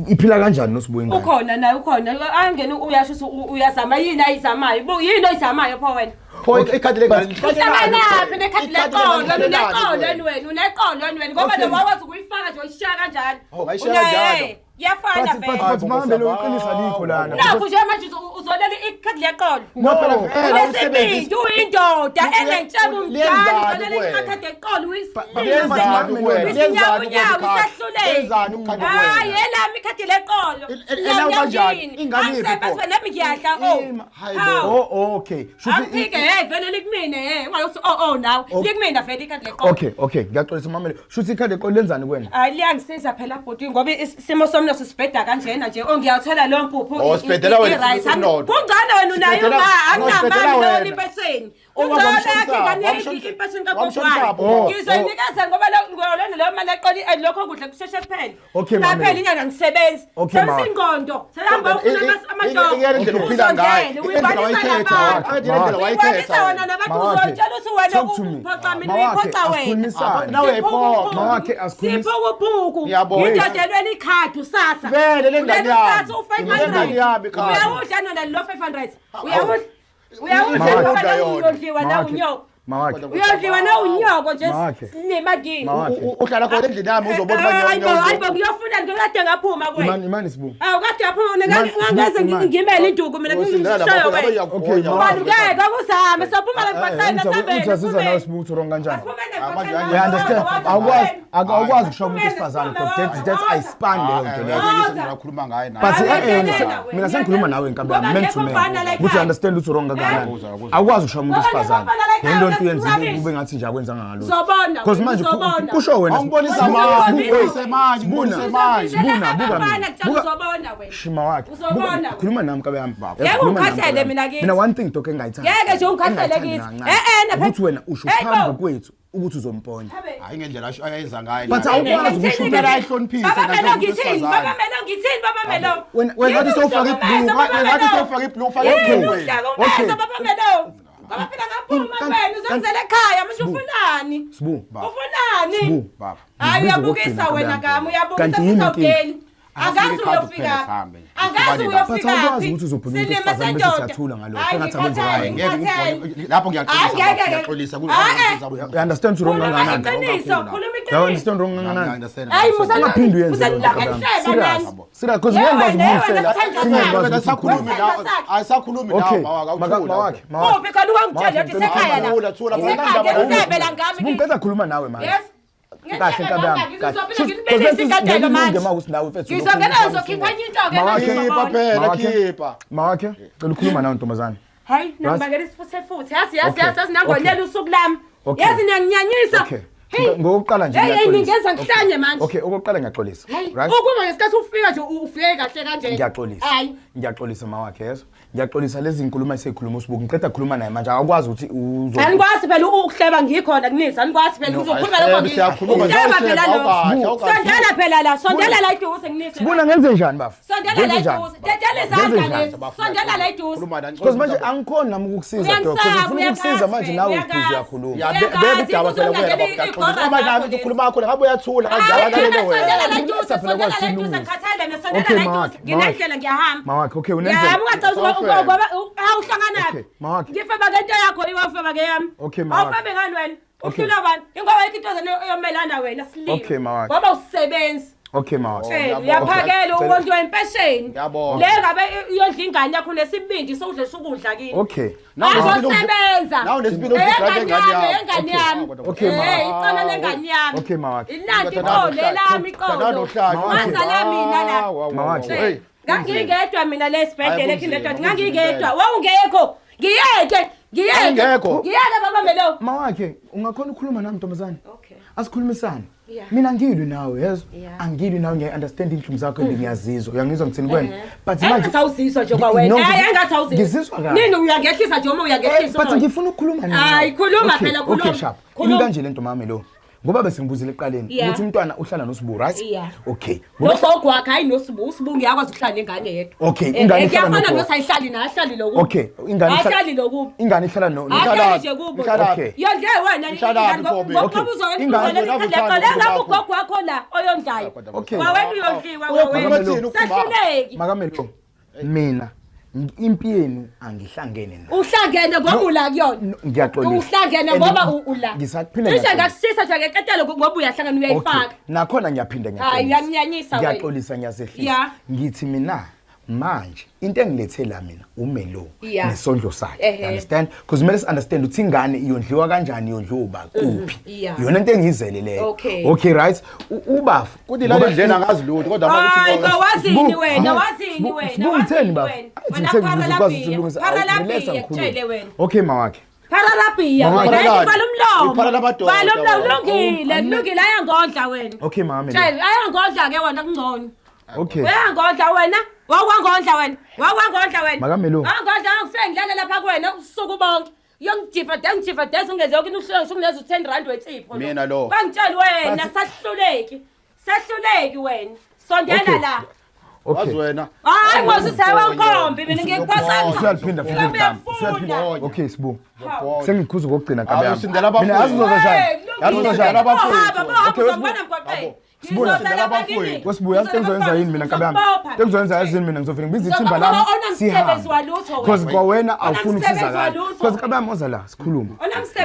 Iphila kanjani noSibu ingane? Ukhona naye ukhona. Angene uyasho ukuthi uyazama yini ayizamayo. Bu yini oyizamayo pho wena? Pho ikhadi lengane Uhlanganaphi nekhadi leqolo, uneqolo wena, uneqolo wena ngoba lo wawazi ukuyifaka nje uyishiya kanjalo. Oh, ngayishiya Unaye, kanjalo. Iyafana But vele. but mama lo uqinisa likho lana. Nakho nje manje uzolela ikhadi leqolo. No phela vele Unesibindi uyindoda enentshebe umdala Lenzani uzolela kuwena? ikhadi leqolo Lenzani kuwena? Lenzani Isinyakunyaku kuwena? isahluleki. Lenzani ukhadi Hayi kuwena? elami ikhadi leqolo. Elawo kanjani? Ingane iphi pho? Angisebenzi nami ngiyadla oh. Ima. Hayi bo. Hawu. Oh okay. Shuthi Angiphike hey vele likumina hey ungalokuthi oh oh nawe likumina vele ikhadi leqolo. Okay, ngiyaxolisa mamele. Shuthi ikhadi leqolo lenzani kuwena? Hayi liyangisiza phela bhuti ngoba isimo somnotho sibheda kanjena nje oh ngiyawuthola lo mpuphu Oh, sibhedela wena i-right. isimo somnotho. Kungcono wena unayo Sibhedela- ma No, sibhedela akunamali wena. lona impesheni. Uma Kungcono wamshonisa, yakhe ingane impesheni kagogo wamshonisa wakhe. pho. Ngizoyinikeza ngoba lona leyo mali eqoli lokho kudla kusheshe kuphele. Okay, mama. Ngaphela inyanga ngisebenzi. Okay, ma. Sengingqondo. Selihamba ufuna amatoho. Iyona indlela ophila ngayo. Indlela wayikhetha. Indlela wayikhetha. Uyibonisa wena nabantu Mawakhe, uzotshela ukuthi wena talk to me. uphoxa mina Mawakhe, uyiphoxa wena. asikhulumisane. Nawe uyayiphoxa. Mawakhe, asikhulumisane. Siphukuphuku. Ngiyabonga. Ngidodelwe ikhadi usasa. Vele le ngane Uleli yami. usasa u-500. Le ngane yami ikhadi. Uyawudla nona lo 500. Uyawudla. Uyawudla Mawakhe. ngoba nawe uyodliwa nawe Mawakhe. unyoko. Mawakhe. Uyodliwa nawe unyoko nje Mawakhe. silima kini. Mawakhe. Uhlala khona endlini yami uzobona Hayi bo, hayi bo uba ngiyofuna ngikade ngaphuma Imani kuwena. imani Sibu. Awu kade ngaphuma Imani, ngangeze Imani. ngimele induku mina ngishayo wena. Okay, Ubani ngeke akuzame sophuma la ngibaqela sambeni. Uthi nawe Sibu uthi wrong kanjani? You understand? Awukwazi awukwazi ukusho umuntu wesifazane but that's ayispan leyo nto leyo. Ngiyakhuluma ngaye naye. But Hayi, ngiyakela mina sengikhuluma nawe nkabi yami man to man. Ngoba ngekho Ukuthi understand ukuthi wrong kangakanani. Awukwazi ukusho umuntu Ngoba wesifazane. ngekho mfana la Le nto ekhaya, uyenza rubbish. kube ngathi nje akwenzanga ngalutho. Uzobona Because manje uzobona. kusho wena Awungibonisa Sibu, manje, Sibu, ungibonise manje, Sibuna, ungibonise manje. Sibuna, buka mina. Buka Uzobona wena. Shima wakhe. Uzobona. Buka- Khuluma nami nkabi yami. Ngeke Yazi, khuluma nami, ungikhahlele nkabi yami. mina kithi. Mina one thing dok engayithandi. Ngeke nje ungikhahlele Engayithandi kithi. kancane. Eh, eh, naphe- Ukuthi wena usho Hey, bo. phambi kwethu ukuthi uzomponya. Hayi ngendlela ayenza ngayo. But awukwazi ukusho Kumele ayihloniphise Baba kahle Melo umuntu ngithini? wesifazane. Baba Melo ngithini? Baba Melo. Wena- Wena ngathi sewufake ibhlue, wena ngathi sewufake ibhlue, ufake Yini ibhlue wena. uhlaka Okay. umeza Baba Melo. Baba phela ngaphuma wena uzongizela ekhaya manje ufunani? Sibu. Ufunani? Sibu. Baba. Hayi Ngibiza uyabukisa okugcina, wena nkabi yami. gama uyabukisa Kanti yini futhi inkinga? awugeli. Angazi Asike ikhadi uyofika. kuphela sihambe. Angazi But But uyofika awukwazi phi. ukuthi uzophuma umuntu Silima wesifazane bese sendoda. siyathula ngalokho. Hayi, Engathi akwenziwa ngikhathele, yini. Ngeke ngikhathele. ngikubone lapho ngiyaxolisa. Hayi, ngeke, ngeke. Ngiyaxolisa Ah, eh. You understand ukuthi wrong Khuluma kangakanani? iqiniso, khuluma You iqiniso. understand wrong kangakanani? Understand. Hayi, musa Ungaphinde uyenze musa leyo nto nilokhu nkabi yami. enihleba Serious. nani. Serious because Yewe, ngeke ngikwazi yewe, ukumisela. sithandwa Singeke sakho. ngikwazi ukuthi Asakhulumi nawe. Asakhulumi nawe Okay. mawakhe awuthula. Mawakhe, mawakhe. Uphi khona ungangitshela ukuthi isekhaya la. Thula, thula, Isekhaya thula. ngeke ngami. Sibu ngicela khuluma nawe manje. Yes. Kahle nkabi yami. Kahle. Ngizophila ngilibelise inkantolo manje. Uma ukuthi nawe mfethu. Ngizongena ngizokhipha enye into ke Mawakhe. manje Khipha uzobona. phela, Mawakhe. khipha. Mawakhe, cela ukhuluma nawe ntombazane. Hayi, Right. nangibangela isifuthe futhi. Yazi yazi Okay. yazi yazi nangonela usuku lami. Okay. Yazi niyanginyanyisa. Okay. Hey. Ngokuqala nje Hey, hey, ngiyaxolisa. ningenza ngihlanye manje. Okay, okokuqala ngiyaxolisa. Hayi, Right? ukuba ngesikhathi ufika nje ufike kahle kanje. Ngiyaxolisa. Hayi. Ngiyaxolisa mawakhe yeso. Ngiyaxolisa lezi nkulumo eseyikhuluma usibuku. Ngiqeda ukukhuluma naye manje akakwazi ukuthi uzo Anikwazi phela ukuhleba ngikhona kunisa, anikwazi phela ngizokhuluma lokho Ayihlebe, ngizwa. siyakhuluma, Ukuhleba phela awukahle, lokho. awukahle. Sondela phela la, sondela la eduze nginise. Sibuna ngenze njani bafu? Sondela la Ngenze njani? eduze. Dedela izandla Ngenze njani? lezi. Sondela la eduze. Khuluma nani? Because manje angikhoni nami ukukusiza dog. Because Uyangisaba, ngifuna ukukusiza manje uyakazi, nawe uyakazi. uze uyakhuluma. Ya, Uyakazi, beka udaba phela kuwena uzonakela baba, iy'gora Uma zakho nami lezi. ukhuluma kakhulu ngabe uyathula Hayi, kanjalo phela wena. sondela la eduze, Phela sondela la eduze kwasilungisa. ngikhathele Ngiyakutshela nesondela Okay, la mawakhe, eduze. Nginendlela ngiyahamba. Mawakhe, okay, unendlela. Yebo, ungacela Sawufebe. ngoba awuhlanganaphi. Okay, mawakhe. Ngifeba ngento yakho iwafeba ngeyami. Okay, mawakhe. Awufebe ngani wena? Okay. Uhlula bani? Ingoba ayikho into oyomelana wena silima. Okay, mawakhe. Ngoba usebenzi. Okay mawakhe. Tshela, ngiyabonga. uyaphakela Okay. uwondliwa impesheni. Ngiyabonga. Le ngabe iyondla ingane yakho nesibindi sokudla ukudla kini. Okay. Azosebenza. Nawu nesibindi udla ingane yakho. Eyengane yami. Okay, Eh, mawakhe. iqolo lengane yami. Okay, mawakhe. Inanti iqolo lami iqolo. Wazala mina la. Mawakhe. Hey. Ngangingedwa mina le esibhedlela Hayi, eKinderton. kunzima, Ngangingedwa. kunzima Wawungekho. Ngiyeke. Ngiyeke. Wawungekho? Ngiyeke baba Melo. Mawakhe, ungakhona ukukhuluma nami ntombazane? Okay. Asikhulumisane. Yeah. Mina ngilwi nawe, yezwa? Yeah. Angilwi nawe ngiya-understand inhlungu zakho and ngiyazizwa. Uyangizwa ngithini kuwena? But manje Engathi awuzizwa nje kwawena. No, Hayi engathi awuzizwa. Ngizizwa kahle. Nini uyangehlisa nje uma uyangehlisa. But umoya. ngifuna ukukhuluma nawe. Hayi, khuluma Okay, phela, khuluma. Okay, sharp. Khuluma. Imi kanje lento mame lo. Ngoba bese ngibuzile ekuqaleni Yeah. ukuthi umntwana uhlala noSibu, right? Yeah. Okay. Ngoba Nogogo wakhe hayi noSibu, uSibu ngiyakwazi ukuhlala nengane yedwa. Okay, Eh, ingane eh, ihlala kuyafana nogogo. nokuthi ayihlali naye, ahlali lokubo. Okay, ingane ihlala- Ahlali lokubo. ingane ihlala no no- Ahlali nje kubo. Ihlala- Okay. Yondle wena Ihlala ingane phi pho mina? ngoba Okay. uzokwenza Ingane- uzokwenza Wena ikhanda uthanda ngabe ugogo ugogo wakho la oyondlayo. Okay. Wawena uyondliwa Uyokhuluma wawena. thini ukhuluma? Sahluleki. Makamelo mina impi yenu angihlangene nayo. Uhlangene ngoba ula kuyona. No, ngiyaxolisa. Uhlangene And ngoba ula. Ngisaphinda Cishe ngiyaxolisa. ngakushisa nje ngeketelo ngoba uyahlangana Okay. uyayifaka. Nakhona ngiyaphinda Hayi, ngiyaxolisa. uyamnyanyisa wena. Ngiyaxolisa ngiyazehlisa. Yeah. Ngithi mina manje into engilethe la mina umelo Yeah. nesondlo sakhe. Ehhe. You understand? Because kumele si understand ukuthi ingane iyondliwa kanjani iyondliwa uba kuphi. Yeah. Iyona into engiyizele leyo. Okay. Okay, right? Ubafu. Kuthi la ndlela angazi lutho kodwa Hayi manje bo wazini Sibu, wena Sibu, wazini Sibu, wena Sibu ngitheni baba? wena Athi ngitheni ukuze ukwazi ukuthi ulungise. Phara Awu, relaxa laphiya ngikhulume. kutshele wena. Okay mawakhe. Phara laphiya Mama, wena Phara vala umlomo. Uphara lamadoda Vala umlomo wena. lungile lungile ayangodla wena. Okay mama. Tshela ayangodla ke wena kungcono. Okay. Uyangodla wena. Wawangodla wena. Wawangodla wena. Makamelo. Wangodla ngifike ngilale lapha kuwena usuku bonke. Yongijiva de ngijiva de ungenze yonke into uhlongisho ungineza u10 rand wetsipho. Mina lo. Bangitshela wena sahluleki. Sahluleki wena. Sondela Okay. la. Wazi Okay. wena. Hayi ngosi sewankombi mina ngikuphosa. Usuyaliphinda futhi igama. Usuyaliphinda. Usuyaliphinda. Okay Sibu. Sengikhuza kokugcina Hayi, nkabi yami. usindela abafowethu. Mina yazi uzoza njani? Yazi uzoza njani? Okay, Okay, Wesibu. Wesibu yazi into engizoyenza yini mina nkabi yami? Into engizoyenza yazi yini mina ngizovele ngibize ithimba lami sihambe. Because kwawena awufuni ukusizakala. Because nkabi yami oza la sikhulume.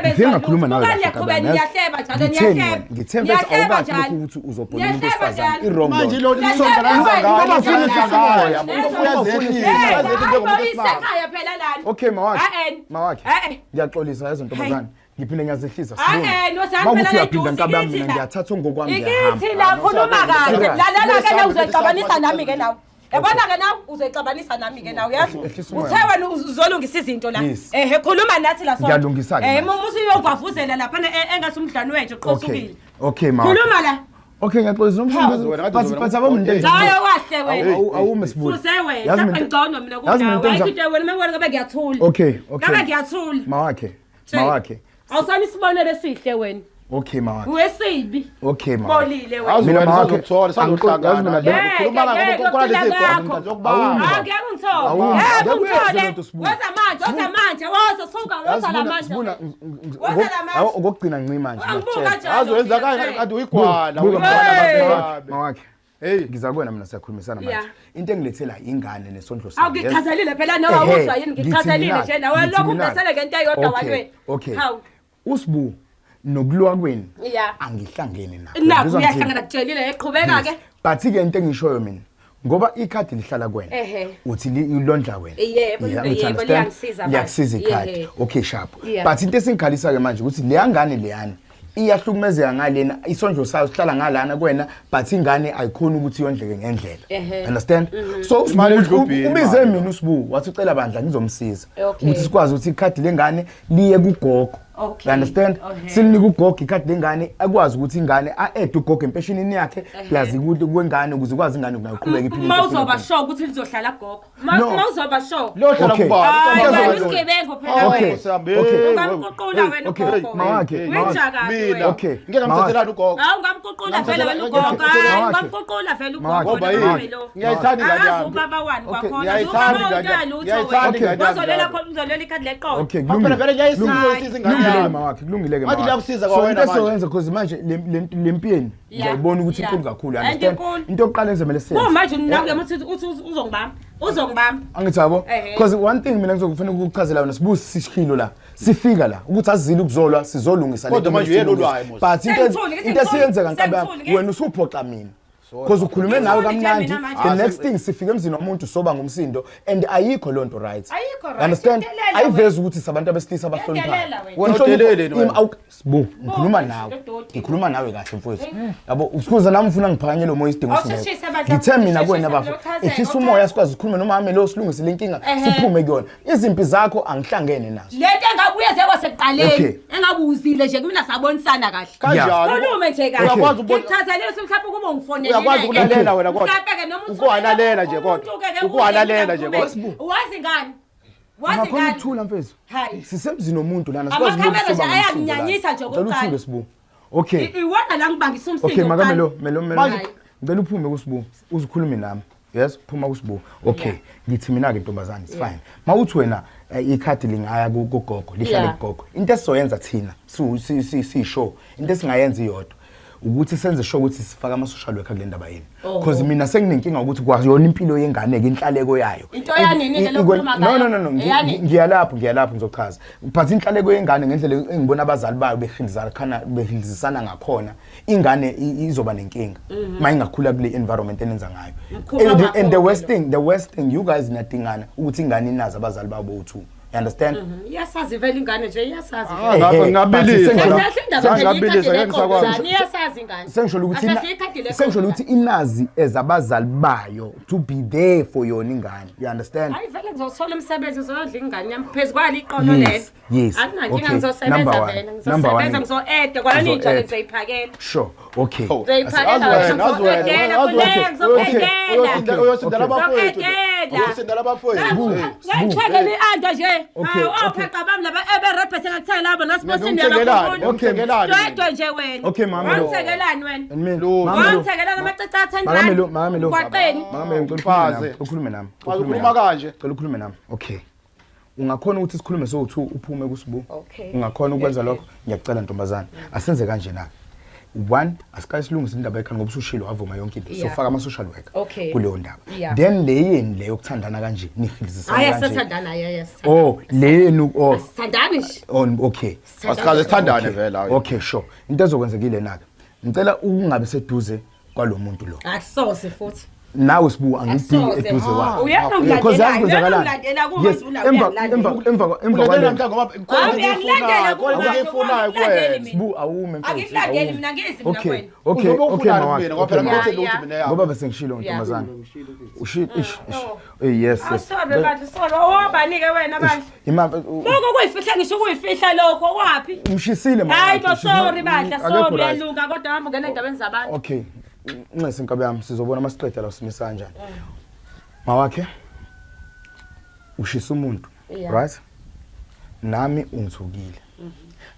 Ngifike ngakhuluma nawe kahle nkabi yami, yazi? Ngitheni wena? Ngithe mfethu awukazi lokhu ukuthi uzobhona umuntu wesifazane. I-wrong Manje lona. lo lisonto la Ngoba ngayo. ufuna ngayo. umoya. Ngoba ufuna Isekhaya phela lana. Okay mawakhe. Eh-eh. Mawakhe. Eh-eh. Ngiyaxolisa yazi ntombazane. Ngiphinde ngiyazehlisa Eh-eh, sibone. nosani Mawukuthi phela uyaphinda la nkabi yami ikithi mina la. ngiyathatha ngokwami ngiyahamba. Ikithi la khuluma kahle. Serious. Lalela ke la uzoyixabanisa nami ke nawe. Yabona ke nawe uzoyixabanisa nami ke nawe yazi. Ehlisa umoya. Uthe wena uzolungisa izinto la. Yes. Ehe khuluma nathi la sonke. Ngiyalungisa-ke Eh manje. uma usuyogwavuzela lapha engathi umdlalo wethu Okay. uqhosukile. Okay mawakhe. Khuluma la. Okay ngiyaxolisa Hawu, wena, kade but uzobona but abamntu Okay. Hayi wahle wena. Awume sibuye. Fuze wena. Yazi Lapha mina- ngcono mina yazi mina kunawe. into Ayikho engiza- into wena mengibona ngabe ngiyathula. Okay, okay. Ngabe ngiyathula. Mawakhe. Tshela. Mawakhe. Awusani isibonelo esihle wena. Okay mawakhe. Wesibi. Okay mawakhe. Bolile wena. Yazi Mina wena mawakhe, sizokuthola yazi mina sizohlangana. be- Khuluma Ngeke, ngakho khona lezi ngeke, zikhona zokubamba. Angeke ungithole. Awumi. Ngeke Ngeke uyenze ungithole. lento, Sibu. Woza manje, woza manje, woza suka, woza la manje. Sibuna Woza la manje. okugcina ngincima nje. Angibuka ngiyakutshela. njalo. Yazi wenza kanje kade uyigwala. Buka uyigwala mawakhe, mawakhe. Hey. Ngiza kuwena mina siyakhulumisana manje. Yeah. Into engilethela ingane nesondlo sami. Awu ngichazelile phela nawe Ehhe, awuzwa yini ngithi ngichazelile mina- nje nawe ngithi lokhu mina- ubesele ngento eyodwa Okay, walwe. Okay. Hawu. Usibu nokuliwa kwenu Yeah. angihlangene nakho. Nakho Ngizwa ngithini? uyahlangana kutshelile eqhubeka ke. But ke into engishoyo mina ngoba ikhadi lihlala kuwena Ehhe. uthi lilondla wena Yebo, Yeah, yebo, uthi understand? liyangisiza manje. Liyakusiza ikhadi Yehhe. okay sharp Yeah. but into esingikhalisa ke manje ukuthi leya ngane leyana iyahlukumezeka ngalena isondlo sayo sihlala ngalana kuwena but ingane ayikhoni ukuthi yondleke ngendlela Ehhe. Mm-hmm. understand so Imali uSibu- edlubhini ubize imali. mina usibu wathi ucela bandla ngizomsiza Okay. ukuthi sikwazi ukuthi ikhadi lengane liye kugogo Okay. You understand Okay. silinika ugogo ikhadi lengane akwazi ukuthi ingane a-add ugogo empeshinini yakhe plus ukudla kwengane ukuze ikwazi ingane nayo iqhubeke iphile Uma impilo uzoba ephilile. sure ukuthi lizohlala gogo. Uma No. uma uzoba sure. Liyohlala Okay. kubaba. Hayi Into wena ezoba- isigebengu phela Okay. wena. Okay. Ungamququla wena Okay. ugogo. Mawakhe, mawakhe. Winja kabi Mina. wena. Okay. Ngeke ngamthathelani ugogo. Hawu ungamququla vele wena ugogo. Mawakhe. Hayi ungamququla vele ugogo. Mawakhe. Ngoba wena yini? mame lo. Ngiyayithanda ingane Akazi yami. ubaba wani Okay. kwakhona. Ngiyayithanda Ubaba ingane yami. lutho Ngiyayithanda wena. ingane yami. Wazolela khona uzolela ikhadi leqolo. Okay Phela vele kulungile ngiyayisiza ingane yami. Kulungile-ke yami. mawakhe, kulungile-ke Ngathi mawakhe. liyakusiza So kwawena into manje. esizoyenza, cause manje le mpiyeni ngiyayibona ukuthi inkulu kakhulu, And understand? inkulu. Into yokuqala engizomele siyenze. Kumanje nakuye uthi uzongibamba. Uzongibamba. Angithi yabo? Ehhe. Because one thing mina ngizokufanele ukukuchazela yona, sibuye sishilo la. Sifika la ukuthi asizile ukuzolwa, sizolungisa Kodwa lento manje kumele uyena olwayo, siyilungise. Musa. But into Sengithule, into esiyenzeka nkabi yami, sengithule, wena usuphoxa mina. Because ukhulume nawe Ngithule nje kamnandi, mina manje. the next thing sifika emzini womuntu soba ngumsindo and ayikho lonto right. Ayikho right. Understand? Uyadelela Ayivezi ukuthi sabantu abesilisa abahloniphayo. Uyadelela wena. Wena Inhlonipho- udeleleni wena? Sibu, ngikhuluma nawe. Dodi. Ngikhuluma nawe kahle mfowethu. Yabo, usikhuza nami ufuna ngiphakanyelwe umoya isidingo Awusheshise singekho. bandla, Ngithe mina usheshise kuwena bafo, bandla, uchazeke, ehlisa uchazeke. umoya sikwazi ukukhuluma noma ame lo silungise le nkinga Ehhe. siphume kuyona. Izimpi zakho angihlangene nazo. Lento engabuye zekwasekuqaleni Okay. engabuzile nje kumina sabonisana kahle. Kanjani? Khulume nje kahle. Uyakwazi ukubona- Ngikuchazele ukuthi mhlawumbe ukuba ungifonelile. Uyakwazi ukulalela wena kodwa. Mhlawumbe-ke noma uthi- Ukuwalalela nje kodwa. umuntu-ke ke Ukuwalalela nje uze kodwa. Wazi ngani? Wazi Ungakhona ngani? ukuthula mfethu. Hayi. Sisemzini womuntu lana sikwazi Amakhamera ukusuba nje ngomsindo lana. ayanginyanyisa nje Ngicela okokuqala. uthule Sibu. Okay. Iwona la ngibangisa umsindo. Okay, okokuqala. makamelo, melo melo. Manje- Ngicela uphume kuSibu, uzukhulume nami. Yes, phuma kuSibu. Okay, ngithi mina ke ntombazane, it's fine. Mawuthi wena ikhadi lingaya kugogo, lihlale kugogo. Into esizoyenza thina, si show, into esingayenza iyodwa ukuthi senze sure ukuthi sifaka ama social worker kule ndaba yenu. Because mina senginenkinga ukuthi kwayona impilo yengane ke inhlaleko yayo. Into yanini ke lokhuluma No ngayo? no no no, Eyani? ngiyalapho ngiyalapho ngizochaza. But inhlaleko yengane ngendlela engibona abazali bayo behilizana behilizisana ngakhona, ingane izoba nenkinga mayingakhula kule environment enenza ngayo. Mkhuba And the wakhona worst thing, the worst thing you guys niyadingana ukuthi ingane inazi abazali babo bo2. You understand? Iyasazi vele ingane nje, iyasazi. Ah, Eh, eh, ngabilisa. but Kahle indaba phela Sengingabilisa, ikhadi ngeke ngisakwazi. leqoqo, iyasazi ingane. Sengisholo ukuthi Akahle ikhadi leqoqo. sengisholo ukuthi inazi as abazali bayo to be there for yona ingane. You understand? Hayi vele ngizothola umsebenzi ngizodla ingane yami phezu kwalo iqolo lelo. Yes. Akunankinga Okay. ngizosebenza Number one. vele. Number one. Ngizosebenza ngizo-eda kwalona Uzo-add. iy'tshalo ngizoyiphakela. Sure. Okay. Oh, Ngizoyiphakela azi wena, azi wena, ngizoqedela azi wena. kule ngizoqedela. Uyosindela abafowethu. Ngizoqedela. Uyosindela abafowethu. Ngiyithengela i-anda nje. Okay, Hawu okay. opheqa bami laba eberephe sengakuthengela labo nasibosini Ngimthengelani? uyabakhulula. Ngimthengelani? Dwedwe nje wena. Okay, mama lo. Wangithengelani wena? And mina, Lutho. mama lo. Wangithengelani amacici a-10 Makame rand? lo, makame lo. Emgwaqeni. Makame ngicela ukhulume Mfazi. nami. Ukhulume nami. Mfazi, Ukhulume ukhuluma nami. kanje. Ngicela ukhulume nami. Okay. Ungakhona ukuthi sikhulume sowu2 uphume kuSibu. Okay. Ungakhona ukwenza lokho? Ngiyakucela ntombazane. Asenze kanje na. One, asiqale silungise indaba yekhaya ngoba usushilo wavuma yonke into. Yeah. Sofaka ama social worker Okay. kuleyo ndaba. Yeah. Then le yeni le yokuthandana kanje nihilizisana Hayi kanje. asithandana hayi hayi Oh, le yenu oh asithandani nje. oh okay. Asikaze sithandane vele hayi. Okay, sure. Into ezokwenzekile naka. Ngicela ukungabe seduze kwalomuntu lo. Akusoze futhi. Nawe Sibu angidingi Akusoze. eduze kwakho. Uyena Because yazi ungilandelayo, uyena kwenzakalani? ungilandela kuma Yes, nje ula emva uyangilandela. emva emva emva Ulandela kwale mhlawumbe ngoba khona Hayi, into uyangilandela eyifunayo, khona kuma into eyifunayo nje, uyangilandela kuwena. mina. Sibu awume mfethu. Angikulandeli awume. mina, ngezi mina Okay, kuwena. okay, Uzobe okay ufunani mawakhe. kumina ngoba phela Okay, ngiphethe Yeah, lutho yeah. mina yami. Ngoba bese ngishilo ntombazane. Ushilo ish ish. Eh yes yes. Awusobe bandla solo owabani-ke wena bandla. Ima Lokho kuyifihla ngisho ukuyifihla lokho waphi? umshisile mawakhe. Hayi bo sorry bandla Akekho sorry right. uyalunga kodwa hamba ungena endabeni zabantu. Okay. Nxese inkabi yami sizobona masiqeda la simisa kanjani. Mawakhe ushisa umuntu, Yeah. right? Nami ungithukile.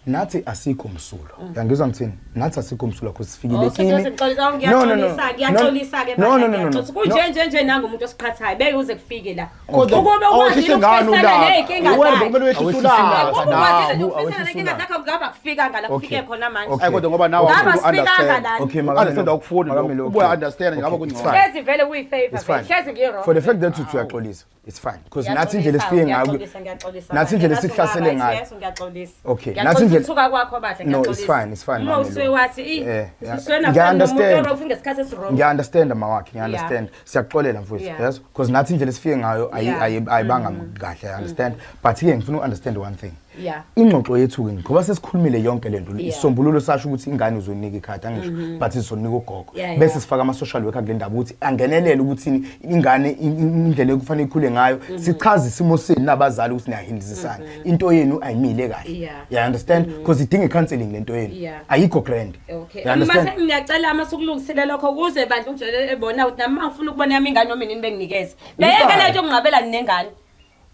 Nathi asikho msulwa. Uyangizwa ngithini? Nathi asikho msulwa because sifikile Oh, kimi. sengixolisa, No, no, no. ngiyaxolisa, ngiyaxolisa-ke No, bandla, no, no, no, no. ngiyaxolisa. Kunje nje nje nangu umuntu osiqhathayo beke uze kufike la. Okay. Ukube ukwazile Awehlise ngani ukufisana ulaka? ney'nkinga Uwena zakhe. kumele wehlise Awehlise ulaka ulaka. Ukube nawe. ukwazile Awu, ukufisana awehlise ney'nkinga ulaka. zakhe kungaba kufikanga la kufike Okay. khona manje. Okay. Hayi kodwa ngoba nawe Ngaba awufuni sifikanga u-understand. la. Okay, Understand awukufuni Makamelo, lokho. okay. Ubuye understand ngaba Okay, it's kungcono. fine. Hlezi vele kuyi-favor It's fine. vele. Hlezi ngiyi-wrong. For the fact that uthi uyaxolisa, it's fine. Because nathi indlela esifike ngayo Ngiyaxolisa, ngiyaxolisa. nathi indlela Ngathi esihlasele ungaba ngayo. right, yes, ngiyaxolisa. Okay, Ngiyaxolisa nathi indlela- ukuthuka kwakho bandla, No, it's ngiyaxolisa. fine, it's fine, Uma Mama usuke Lo. wathi, Eh, yeah. usuke nafana Ngiya-understand. nomuntu owrong ngesikhathi esi-wrong. Ngiya-understand mawakhe, ngiya-understand. Siyakuxolela mfowethu, Yeah. yes? Because nathi indlela esifike ngayo Yeah. ayibanga kahle, I understand. But ke ngifuna u-understand one thing. Yeah. Ingxoxo yethu ke ngoba sesikhulumile yonke lento, Yeah. isisombululo sasho ukuthi ingane uzoyinika ikhadi angisho, but sizonika ugogo. Yeah, Bese yeah. sifaka ama social worker kule ndaba ukuthi angenelele ukuthi ingane indlela ekufanele ikhule ngayo, sichaze isimo senu nabazali ukuthi niyahilizisana. Into yenu ayimile kahle. Yeah. You understand? Because idinga i-counseling lento yenu. Yeah. Ayikho grand. Okay. You understand? Mase ngiyacela uma sukulungisile lokho ukuze bandla ungitshele ebona ukuthi nami uma ngifuna ukubona yami ingane noma inini benginikeze. Beyeke Ubani? lento yokunqabela nengane.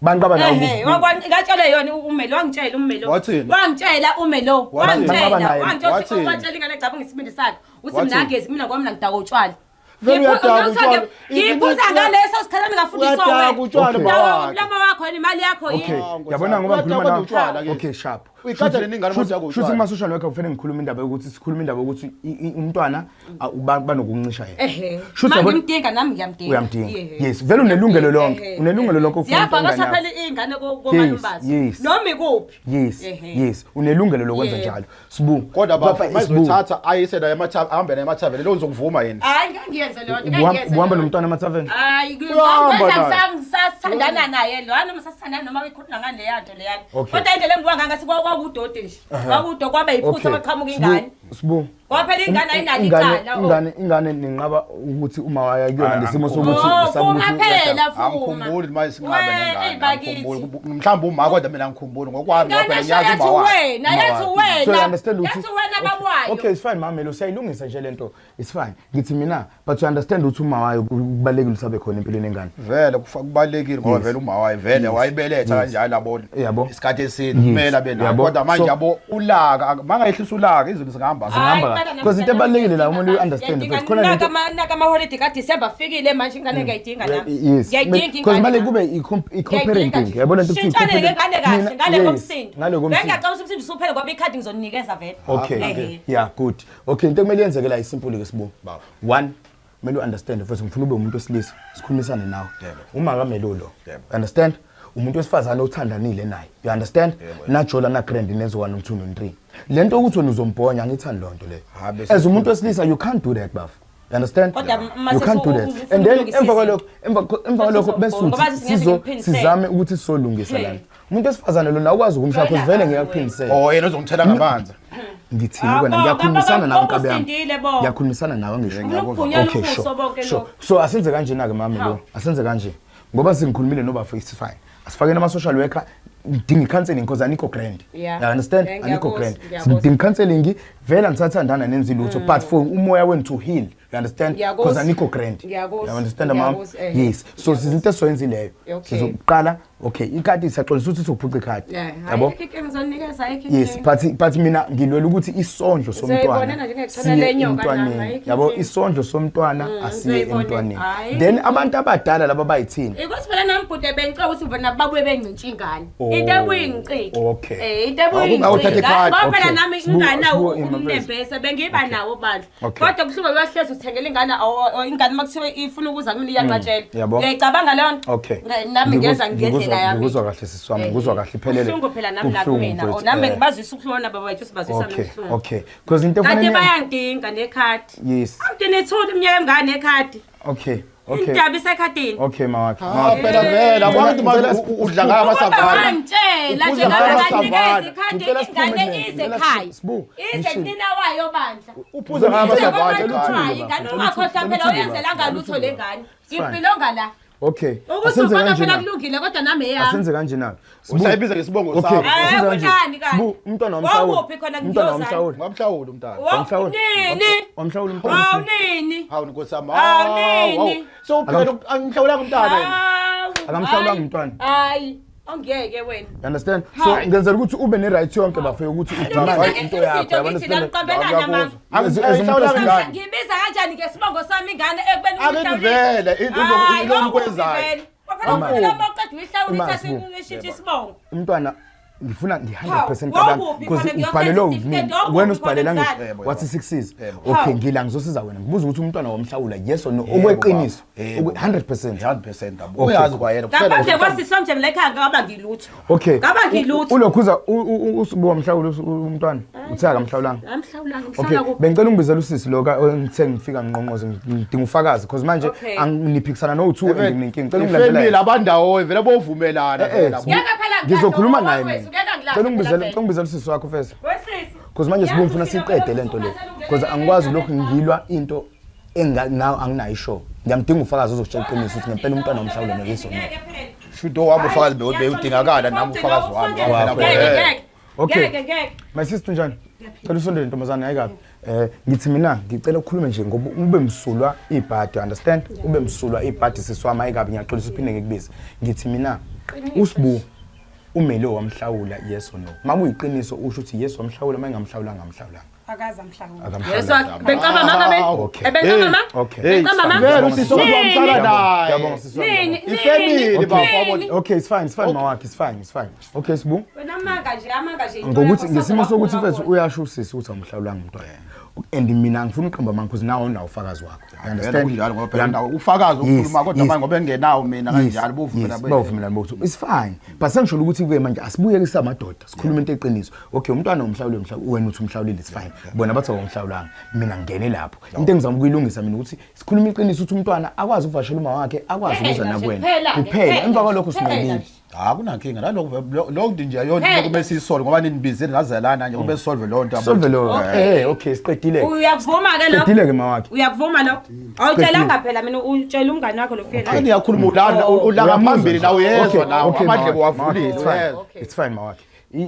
Bantu abanawo. Ehhe, ngatshela yona umelo, wangitshela umelo. Wathini? Wangitshela umelo, Wathini? wangitshela, Banqaba naye. wangitshela ukuthi Wathini? watshela ingane egcaba ngesibindi sakhe. Uthi Wathini? mina angezi mina ngoba mina ngidaka utshwala. Vele uyadaka utshwala. Ngiphuza ngaleso sikhathi ngingafundiswa Uyadaka wena. utshwala Okay. mawakhe. Umlomo wakho yini imali yakho Okay, yini? yabona ngoba ngikhuluma Uyadakwa utshwala nawe. ke. Okay, sharp. Uyikhatha nini ingane Shuthi- uma uthi shuthi kuma social worker kufanele ngikhulume indaba yokuthi sikhulume indaba yokuthi umntwana banokuncisha yena. Ehhe. Shuthi Ma yabona- ngimdinga nami ngiyamdinga. Uyamdinga. Yebo. Yes, vele unelungelo lonke. Ehhe. Unelungelo lonke ukufuna Ziyavakasha ingane yakho. phela iy'ngane komalumazi. Yes, yes. Noma ikuphi. Yes. Ehhe. Yes, unelungelo lokwenza Yebo. njalo. Sibu. Kodwa Baba, baba Sibu, mayizothatha ayise naye emathaveni, ahambe naye emathaveni, lo uzokuvuma yini? Hayi ngeke ngiyenze leyo nto, ngeke ngiyenze Ubuhamba leyo nto. nomntwana emathaveni? Hayi, Uyahamba ngikwenza naye. ngisathandana naye lo, noma sasithandana noma ikhuluma ngani leya nto leyana. Okay. Kodwa indlela engibuka ngayo ngathi kwakudoti nje. Kwakudo kwaba yiphutha kwaqhamuka ingane. Sibu. Ngoba phela ingane ayinalo Ingane icala. Oh. ingane ninqaba ukuthi uma waya kuyona Hayi, ngesimo angikhumbuli. sokuthi Oh, usaba vuma ukuthi phela vuma. Angikhumbuli manje singabe We, nengane. eyi, bakithi. Angikhumbuli. Mhlawumbe uma kodwa mina angikhumbuli ngokwami ngoba Ingane phela ngiyazi yathi uma wakhe. wena, yathi So you wena. understand ukuthi Yathi wena babuwayo. Okay, it's fine mama, lo siyayilungisa nje lento. It's fine. Ngithi mina, but you understand ukuthi uma wayo kubalekile ukuthi abe khona empilweni yengane. Vele kubalekile ngoba Yes. vele uma wayo vele wayibeletha kanjalo yabo. Yabo. Isikhathi eside Yes. kumele abe nayo. Yabo. Kodwa manje So- yabo ulaka mangayehlisa ulaka izinto zingahamba. Zingahamba Hayi, kahle. impela Because into ebalulekile la umuntu uyi-understand Ngiyadinga, first. Khona lento naka amaholidi kaDisemba afikile manje ingane ngiyayidinga nami. Yes. Ngiyayidinga Because ingane. manje kube i-comparing yabo lento kuthiwa Shintshane ngengane kahle Mina- ngale yes, komsindo. Ngale komsindo. Bengiyacabanga ukuthi umsindo usuphele ngoba ikhadi ngizoninikeza vele. Okay. Ehhe. Yeah, good. Okay, into ekumele yenzeke la isimple ke sibu. Baba. One, kumele u-understand first ngifuna ube umuntu wesilisa, sikhulumisane nawe. Yebo. Uma kamelulo. Yebo. Understand? Umuntu wesifazane othandanile naye. You understand? Yebo. Najola na grand nenzo 1 2 no 3. Lento ukuthi wena uzombhonya angithandi lonto leyo. Ha, bese- As umuntu wesilisa you can't do that baf. You understand? Kodwa ma You can't do that. ufuna And then ukulungisa emva izinto. kwalokho emva kwalokho bese Ngoba uthi singeke ngikuphindisele. sizame ukuthi sizolungisa Hey. lana. Umuntu wesifazane lona awukwazi ukumshaya because vele ngeke akuphindisele. Oh yena uzongithela ngamanzi. Ngithini Ah, kwena bo, ngiyakhulumisana bo, nawe bo, nkabi yami. usindile, bo. Ngiyakhulumisana nawe ngisho. Ukubhunyela Okay, ubuso sure. bonke Sure. lokhu. So asenze kanjena ke mami lo. Hawu. Asenze kanje. Ngoba sengikhulumile nobafo it's fine. Asifakeni ama social worker ngidinga i-counseling because anikho grand. Yeah. You understand? Yeah, Anikho ngiyakuzwa, grand. ngiyakuzwa. Ngidinga i-counseling vele angisathandana nenzi lutho but for umoya wenu to heal. You understand? Ngiyakuzwa. Because anikho grand. Ngiyakuzwa. You understand mama? Ngiyakuzwa, eh. Yes. So sizinto esizoyenzileyo. Okay. Sizoqala okay ikhadi siyaxolisa ukuthi sizophuca ikhadi. Yeah, Yabo? hayi inkinga ngizonikeza ayikho Yes, but mina ngilwela ukuthi isondlo Ngizoyibonela somntwana nje ngekuthola siye le nyoka nami, emntwaneni. ayikho Yabo inkinga. isondlo somntwana asiye ngizoyibonela. emntwaneni. Hhayi. Then abantu abadala laba bayithini? Ukuthi phela nami bhuti bengicela ukuthi bona babuye bengintshe ingane. Oh, Into ebuyingiciki. okay. Eh into Awuthathe ebuyingiciki. ikhadi. Ngoba phela Okay. nami Sibu- inganawo Sibu- umnembese bengiba nawo bandla. Okay. Kodwa kuhluke uyahlezi uthengela ingane ingane makuthiwe ifuna ukuza kumina iyanqatshela. Yabo. Uyayicabanga leyo nto? Okay. Nami ngeza ngendlela yami. Ngikuzwa kahle sisi wami, ngikuzwa kahle iphelele. Kubuhlungu phela nami Kubuhlungu, nakumina. Oh, mfowethu, Nami eh. ngibazwisa ubuhlungu nabo bakwethu sibazwisa Okay, ubuhlungu. okay. Because into Kanti efanele bayangidinga nekhadi. Yes. Awuthi nithule iminyaka emingaka nekhadi. Okay. Okay. Indaba isekhadini. Okay mawakhe. Ah Mawakhe. phela vele abantu Ngicela- manje udla ngayo Ukuba amasavana. wangitshela nje Uphuza ngabe ngayo nganikeza amasavana. ikhadi Ngicela siphume ingane kulento. ize Ngicela ekhaya. Sibu, Ize ngishilo. kunina wayo bandla. Uphuza ngayo amasavana. Ngicela uthule, Hayi, ingane ungakhohlwa phela uyenzelanga lutho le ngane. fine. Ngipilonga la. Okay. Ukuthi Asenze ubona kanje phela na. kulungile kodwa nami eyami. Asenze kanje na. Sibu- Usayibiza ngesibongo Okay. sakho. Eh, asenze kanje. kunani kanti? Sibu, umntwana wamhlawula. Wawuphi khona Umntwana ngiyozala? wamhlawula. Ngamhlawula umntana. Wamhlawula. Nini? Wamhlawula umntwana. Hawu nini? Hawu nkosi yami. Hawu, nini? So uphela angimhlawulanga umntana yena. Hawu. Akamhlawulanga hayi. umntwana. Hayi, ongeke wena. You understand? So ngenzela ukuthi ube ne right yonke bafo yokuthi udemand into yakho. You Ngithi la understand? niqambelana mama. As umuntu Angimhlawulanga ingane. Ngibiza kanjani ngesibongo sami ingane ekubeni Akithi vele into lokwenzayo. Phela uma uqeda uyihlawula Ima, ithathe Sibu. ishintshe isibongo. Umntwana ngifuna ngi-100% Hawu, kabani wawuphi because khona ubhalelwe ngiyosenza mina isitifiketi, wena wawuphi usibhalela khona ngisho mzali? Yebo, wathi 6 years Yebo. okay Hawu. ngila ngizosiza wena ngibuza ukuthi umntwana wamhlawula yes or no Yebo, okweqiniso baba. Yebo. 100% 100% yabo. Okay. Uyazi kwayena kuphela. Ngaphandle kwasisi wami nje mina ekhaya ngaba ngilutho. okay Ngaba ngilutho. Ulokhuza usubu wamhlawula umntwana uthe akamhlawulanga. Amhlawulanga Okay, ngihlawula kuphi? bengicela ungibizele usisi lo ka ngithe ngifika ngqongqoze ngidinga ufakazi because manje Okay. anginiphikisana no-2 and nginenkinga. Ngicela Ifamily ungilandela. abandawo vele bovumelana Eh, eh, vele labo. Sibu, Ngeke phela ngilahle Ngizokhuluma naye owakwethu, mina. ngeke ngilahle Ngicela ungibizele, phela ngicela ungibizele usisi wakho first. Wesisi. Because manje sibu ngifuna Yazi siqede lento le. Because angikwazi lokhu ngilwa into enga nawe anginayo ishow. Ngiyamdinga ufakazi ozokutshela iqiniso ukuthi ngempela umntwana wamhlawula no yes or no. Ngeke phela. Shudo wami ufakazi bewudingakala nami ufakazi wami. Wakho, Ngeke eh. ngeke. Okay. Ngeke ngeke. My sister unjani? Cela usondele ntombazane hayi kabi. Ngithi mina ngicela ukukhulume nje ngoba ube msulwa ibhadi, you understand? Ube msulwa ibhadi sisi wami hayi kabi ngiyaxolisa uphinde ngikubize. Ngithi mina uSibu umele wamhlawula yes or no. Makuyiqiniso usho ukuthi yes wamhlawula, mayingamhlawulanga amhlawulanga. Akaze amhlawule. Yeswa becaba mama be. Okay. Ebecaba ma. Okay. Becaba ma. Vele usisi ozomsala naye. Ngiyabonga sisi wami. Nini? Ifamily Nini? bafo. Nini? Okay, it's fine, it's fine mawakhe, it's fine, it's fine. Okay, Sibu. Wena amanga nje, amanga nje. Ngokuthi ngesimo sokuthi mfethu uyasho usisi ukuthi awumhlawulanga umntwana. And mina ngifuna uqamba amanga because nawe unawo ufakazi wakho. You understand? Kunjalo ngoba phela nawe ufakazi ukukhuluma kodwa manje ngoba engenawo mina kanjalo bovumela bawuvumelana bokuthi it's fine but sengisho ukuthi ke manje asibuyeke samadoda sikhuluma into eqiniso okay umntwana umhlawulile umhlawulile wena uthi umhlawulile it's fine bona bathi awumhlawulanga mina ngene lapho into engizama ukuyilungisa mina ukuthi sikhuluma iqiniso ukuthi umntwana akwazi ukuvashela uma wakhe akwazi ukuza Kuphela nje, nakuwena kuphela nje, kuphela kuphela emva kwalokho nje, kuphela sinqobile nje. Akunankinga nalokho lokho nje ayona Phela. into kumele siyisole ngoba ninibizile nazelana nje kumele solve leyo nto. solve lo okay siqedile Uyakuvuma ke lokho? siqedile ke mawakhe Uyakuvuma lokho? Awutshelanga phela mina utshela umngane wakho lo fike la. Niyakhuluma ulana ulanga Uyamuzwa phambili nje. nawe uyezwa Okay, nawe okay, amadlebe mawakhe, mawakhe, wavulile it's fine. uyezwa. It's fine mawakhe.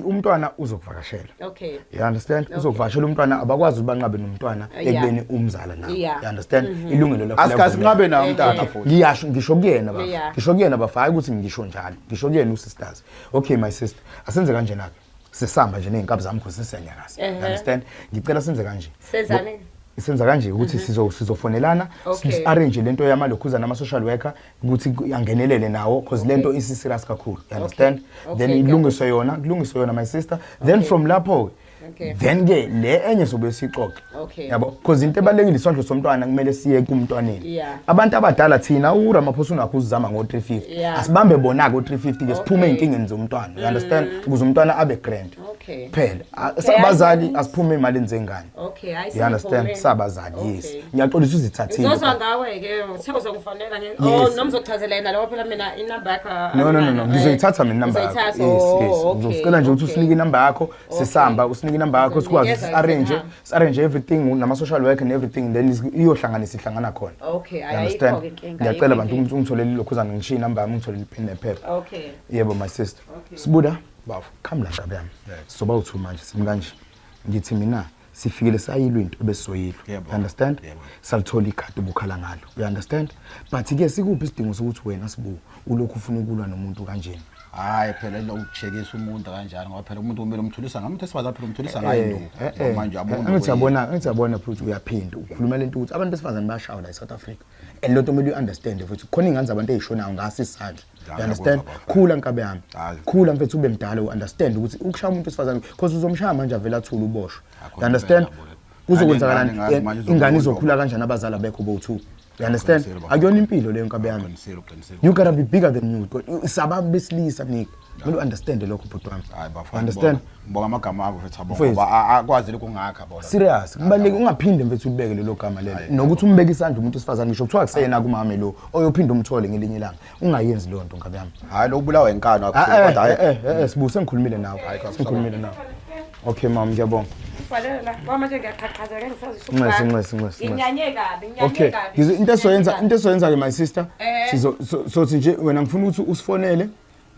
Umntwana uzokuvakashela. Okay. You understand? Uzokuvakashela umntwana abakwazi ukuthi banqabe nomntwana ekubeni umzala nawe. Yeah. You understand? Ilungelo lakho. Asikaze liyavumela. sinqabe naye umntana futhi. Ngiyasho ngisho kuyena bafa. Yeah. Ngisho kuyena bafa hayi ukuthi ngisho njalo. Ngisho kuyena usisters. Okay my sister. Asenze kanjena ke. Sisamba nje nezinkabi zami because sesiyanyakaza. You understand? Ngicela senze kanje. Senzani? Senza kanje ukuthi sizofonelana Okay. arrange lento yamalokhuzana nama social worker ukuthi angenelele nawo because lento isi serious kakhulu you understand Okay, then ilungiswe yona kulungiswe yona my sister then from lapho Okay. then ke le enye sobe sixoxe Okay. yabo because into ebalekile isondlo somntwana kumele siye kumntwaneni Yeah. abantu abadala thina uRamaphosa unakho uzama ngo350 Yeah. asibambe bona ko 350 ke siphume Okay. ezinkingeni zomntwana you understand ukuze umntwana abe grand Okay. phela abazali asiphume emalini zengane Okay, hayi you understand siyiphume. sabazali yes Okay. ngiyaxolisa uzithathile Ngizozwa ngawe ke, uthe uzongifonela nge. Yes. Oh, noma uzochazela yena lokho phela mina inamba yakho. No no no no ngizoyithatha mina inamba yakho. Uzoyithatha, Yes oh, yes. okay, Ngizocela nje ukuthi okay. usinike inamba yakho sisamba usinike inamba yakho sikwazi Ngizonikeza arrange sihamba. arrange everything nama social work and everything then iyohlanganisa ihlangana khona. Okay, You ayikho understand? ke inkinga. Ngiyacela ayikho bantu inkinga. ukuthi ungitholele ilokhuzana ngishiye inamba yami ungitholele ipin nephepha. Okay. Yebo my sister. Sibuda bafo come la ndaba yami. Soba u2 manje simi kanje. Ngithi mina sifikile sayilwa into ebesizoyilwa. Yebo. You understand? Yebo. Salithola ikhadi ubukhala ngalo. You understand? But ke sikuphi isidingo sokuthi wena sibu ulokhu ufuna ukulwa nomuntu kanjena? Hayi phela lokuchekisa umuntu kanjani ngoba phela umuntu kumele umthulisa ngamuntu esifazane phela umthulisa ngayo induku. Manje uyabona. Angithi yabona, angithi yabona futhi uyaphinda ukhuluma lento ukuthi abantu besifazane bayashawa la eSouth Africa. And lento kumele uunderstand futhi khona ingane zabantu ezishonayo ngaso isandla. You understand? Khula nkabe yami. Hayi. Khula mfethu ube mdala uunderstand ukuthi ukushaya umuntu wesifazane because uzomshaya manje avela athule uboshwe. Akho You understand? impela, yabo. Kuzokwenzakalani? Ingane manje Ingane izokhula izokhula kanjani abazali abekho bowu2? You understand? Uqinisile, baba. Akuyona impilo leyo nkabe yami. Uqinisile, uqinisile. You gotta be bigger than you. Sabantu besilisa nika. Kumele uunderstand lokho bhuti wami. Hayi bafana. You understand? Ngibonga amagama akho mfethu Mfethu. ngoba akwazi lokungakha bona. Serious, kubaluleke ungaphinde mfethu ulibeke lelo gama lelo. Nokuthi umbeke isandla umuntu wesifazane ngisho kuthiwa kuseyena kumame lo oyophinda umthole ngelinye ilanga. Ungayenzi leyo nto nkabi yami. Hayi lokubulawa inkani Ah, akukhulu kodwa hayi. Sibu sengikhulumile nawe. Sengikhulumile nawe. Okay mama ngiyabonga. Ubhalele la. Ngoba manje ngiyaqhaqhazela ngisazisho. Nxese, nxese, nxese, nxese. Nginyanye kabi, nginyanye Okay. kabi. Ngizo into esoyenza ke my sister. Eh. Sizo sothi nje wena ngifuna ukuthi usifonele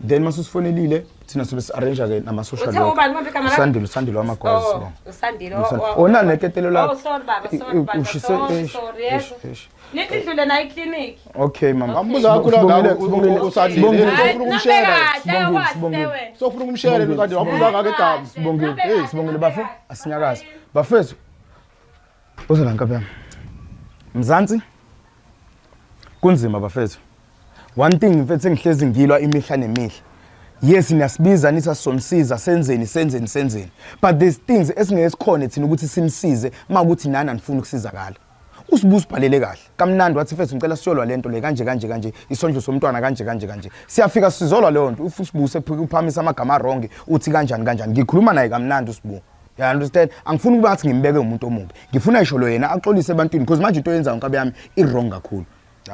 then mase usifonelile thina sobe si-arrange ke nama social Uthe ubani ubambe igama lakho? Usandile, Usandile wamagwazi Oh, sibonga. uSandile. Ona neketelo lakho. Oh, sorry baba, sorry baba. Ushise Sorry, eish, sorry, eish, yes. eish. Nidlule nayo ikliniki. Okay mama. Ambuza kakhulu Sibongile, kangaka Sibongile, uSandile. Sibongile. Sofuna ukumshela. Sibongile, Sibongile. Sofuna ukumshela uSandile wambuza ngake igama. Sibongile. Hey, Sibongile bafo, asinyakaze. Bafethu. Uza la nkabi yami. Mzansi. Kunzima bafethu. One thing mfethu engihlezi ngilwa imihla nemihla. Yes niyasibiza nithi asizomsiza senzeni senzeni senzeni. But there's things esingeke sikhone thina ukuthi simsize makuthi nani anifuni ukusizakala. Usibusi ubhalele kahle. Kamnandi wathi mfethu ngicela siyolwa lento le kanje kanje kanje isondlo somntwana kanje kanje kanje. Siyafika sizolwa leyo nto if uSibusi uphamisa amagama wrong uthi kanjani kanjani. Ngikhuluma naye kamnandi uSibu. You understand? Angifuni ukuba ngathi ngimbeke umuntu omubi. Ngifuna isho lo yena axolise ebantwini because manje into oyenzayo nkabi yami i wrong kakhulu.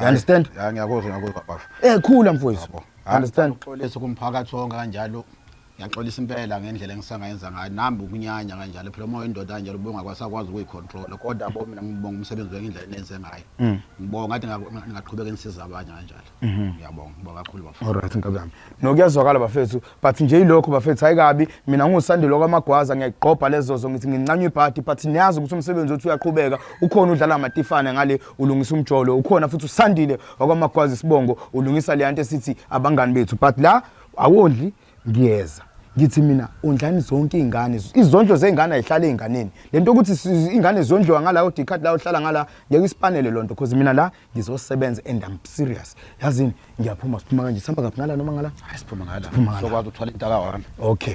You understand? Ya ngiyakuzwa ngiyakuzwa bafo. Khula mfowethu. Understand? Uxolisa kumphakathi wonke kanjalo. Ngiyaxolisa impela ngendlela engisangayenza ngayo nami ukunyanya kanjalo phela uma uyindoda kanjalo ube ungakwasakwazi ukuyicontrol kodwa bo mina ngibonga umsebenzi wenu indlela enenze ngayo. Ngibonga ngathi ngingaqhubeka ngisiza abanye kanjalo. Ngiyabonga, ngibonga kakhulu bafo. Alright nkabi yami. Nokuyazwakala bafethu but nje yilokho bafethu ayikabi mina ngusandile kwamagwaza ngiyayigqobha lezozo ngithi ngincanywa ibhadi but niyazi ukuthi umsebenzi wethu uyaqhubeka ukhona udlala amatifane ngale ulungisa umjolo ukhona futhi usandile wakwamagwaza isibongo ulungisa le nto esithi abangani bethu but la awondli ngiyeza. Ngithi mina ondlani zonke iy'ngane, izondlo zey'ngane ayihlale ey'nganeni. Le nto ukuthi iy'ngane zondliwa ngala kodwa ikhathi la uhlala ngala ngeke isipanele loo nto, cause mina la ngizosebenza and I'm serious. Yazini, ngiyaphuma, siphuma kanje, sihamba kaphi, ngala noma ngala? Hayi, siphuma ngala. Siphuma ngala. Sokwazi ukuthwala intaka wami. Okay.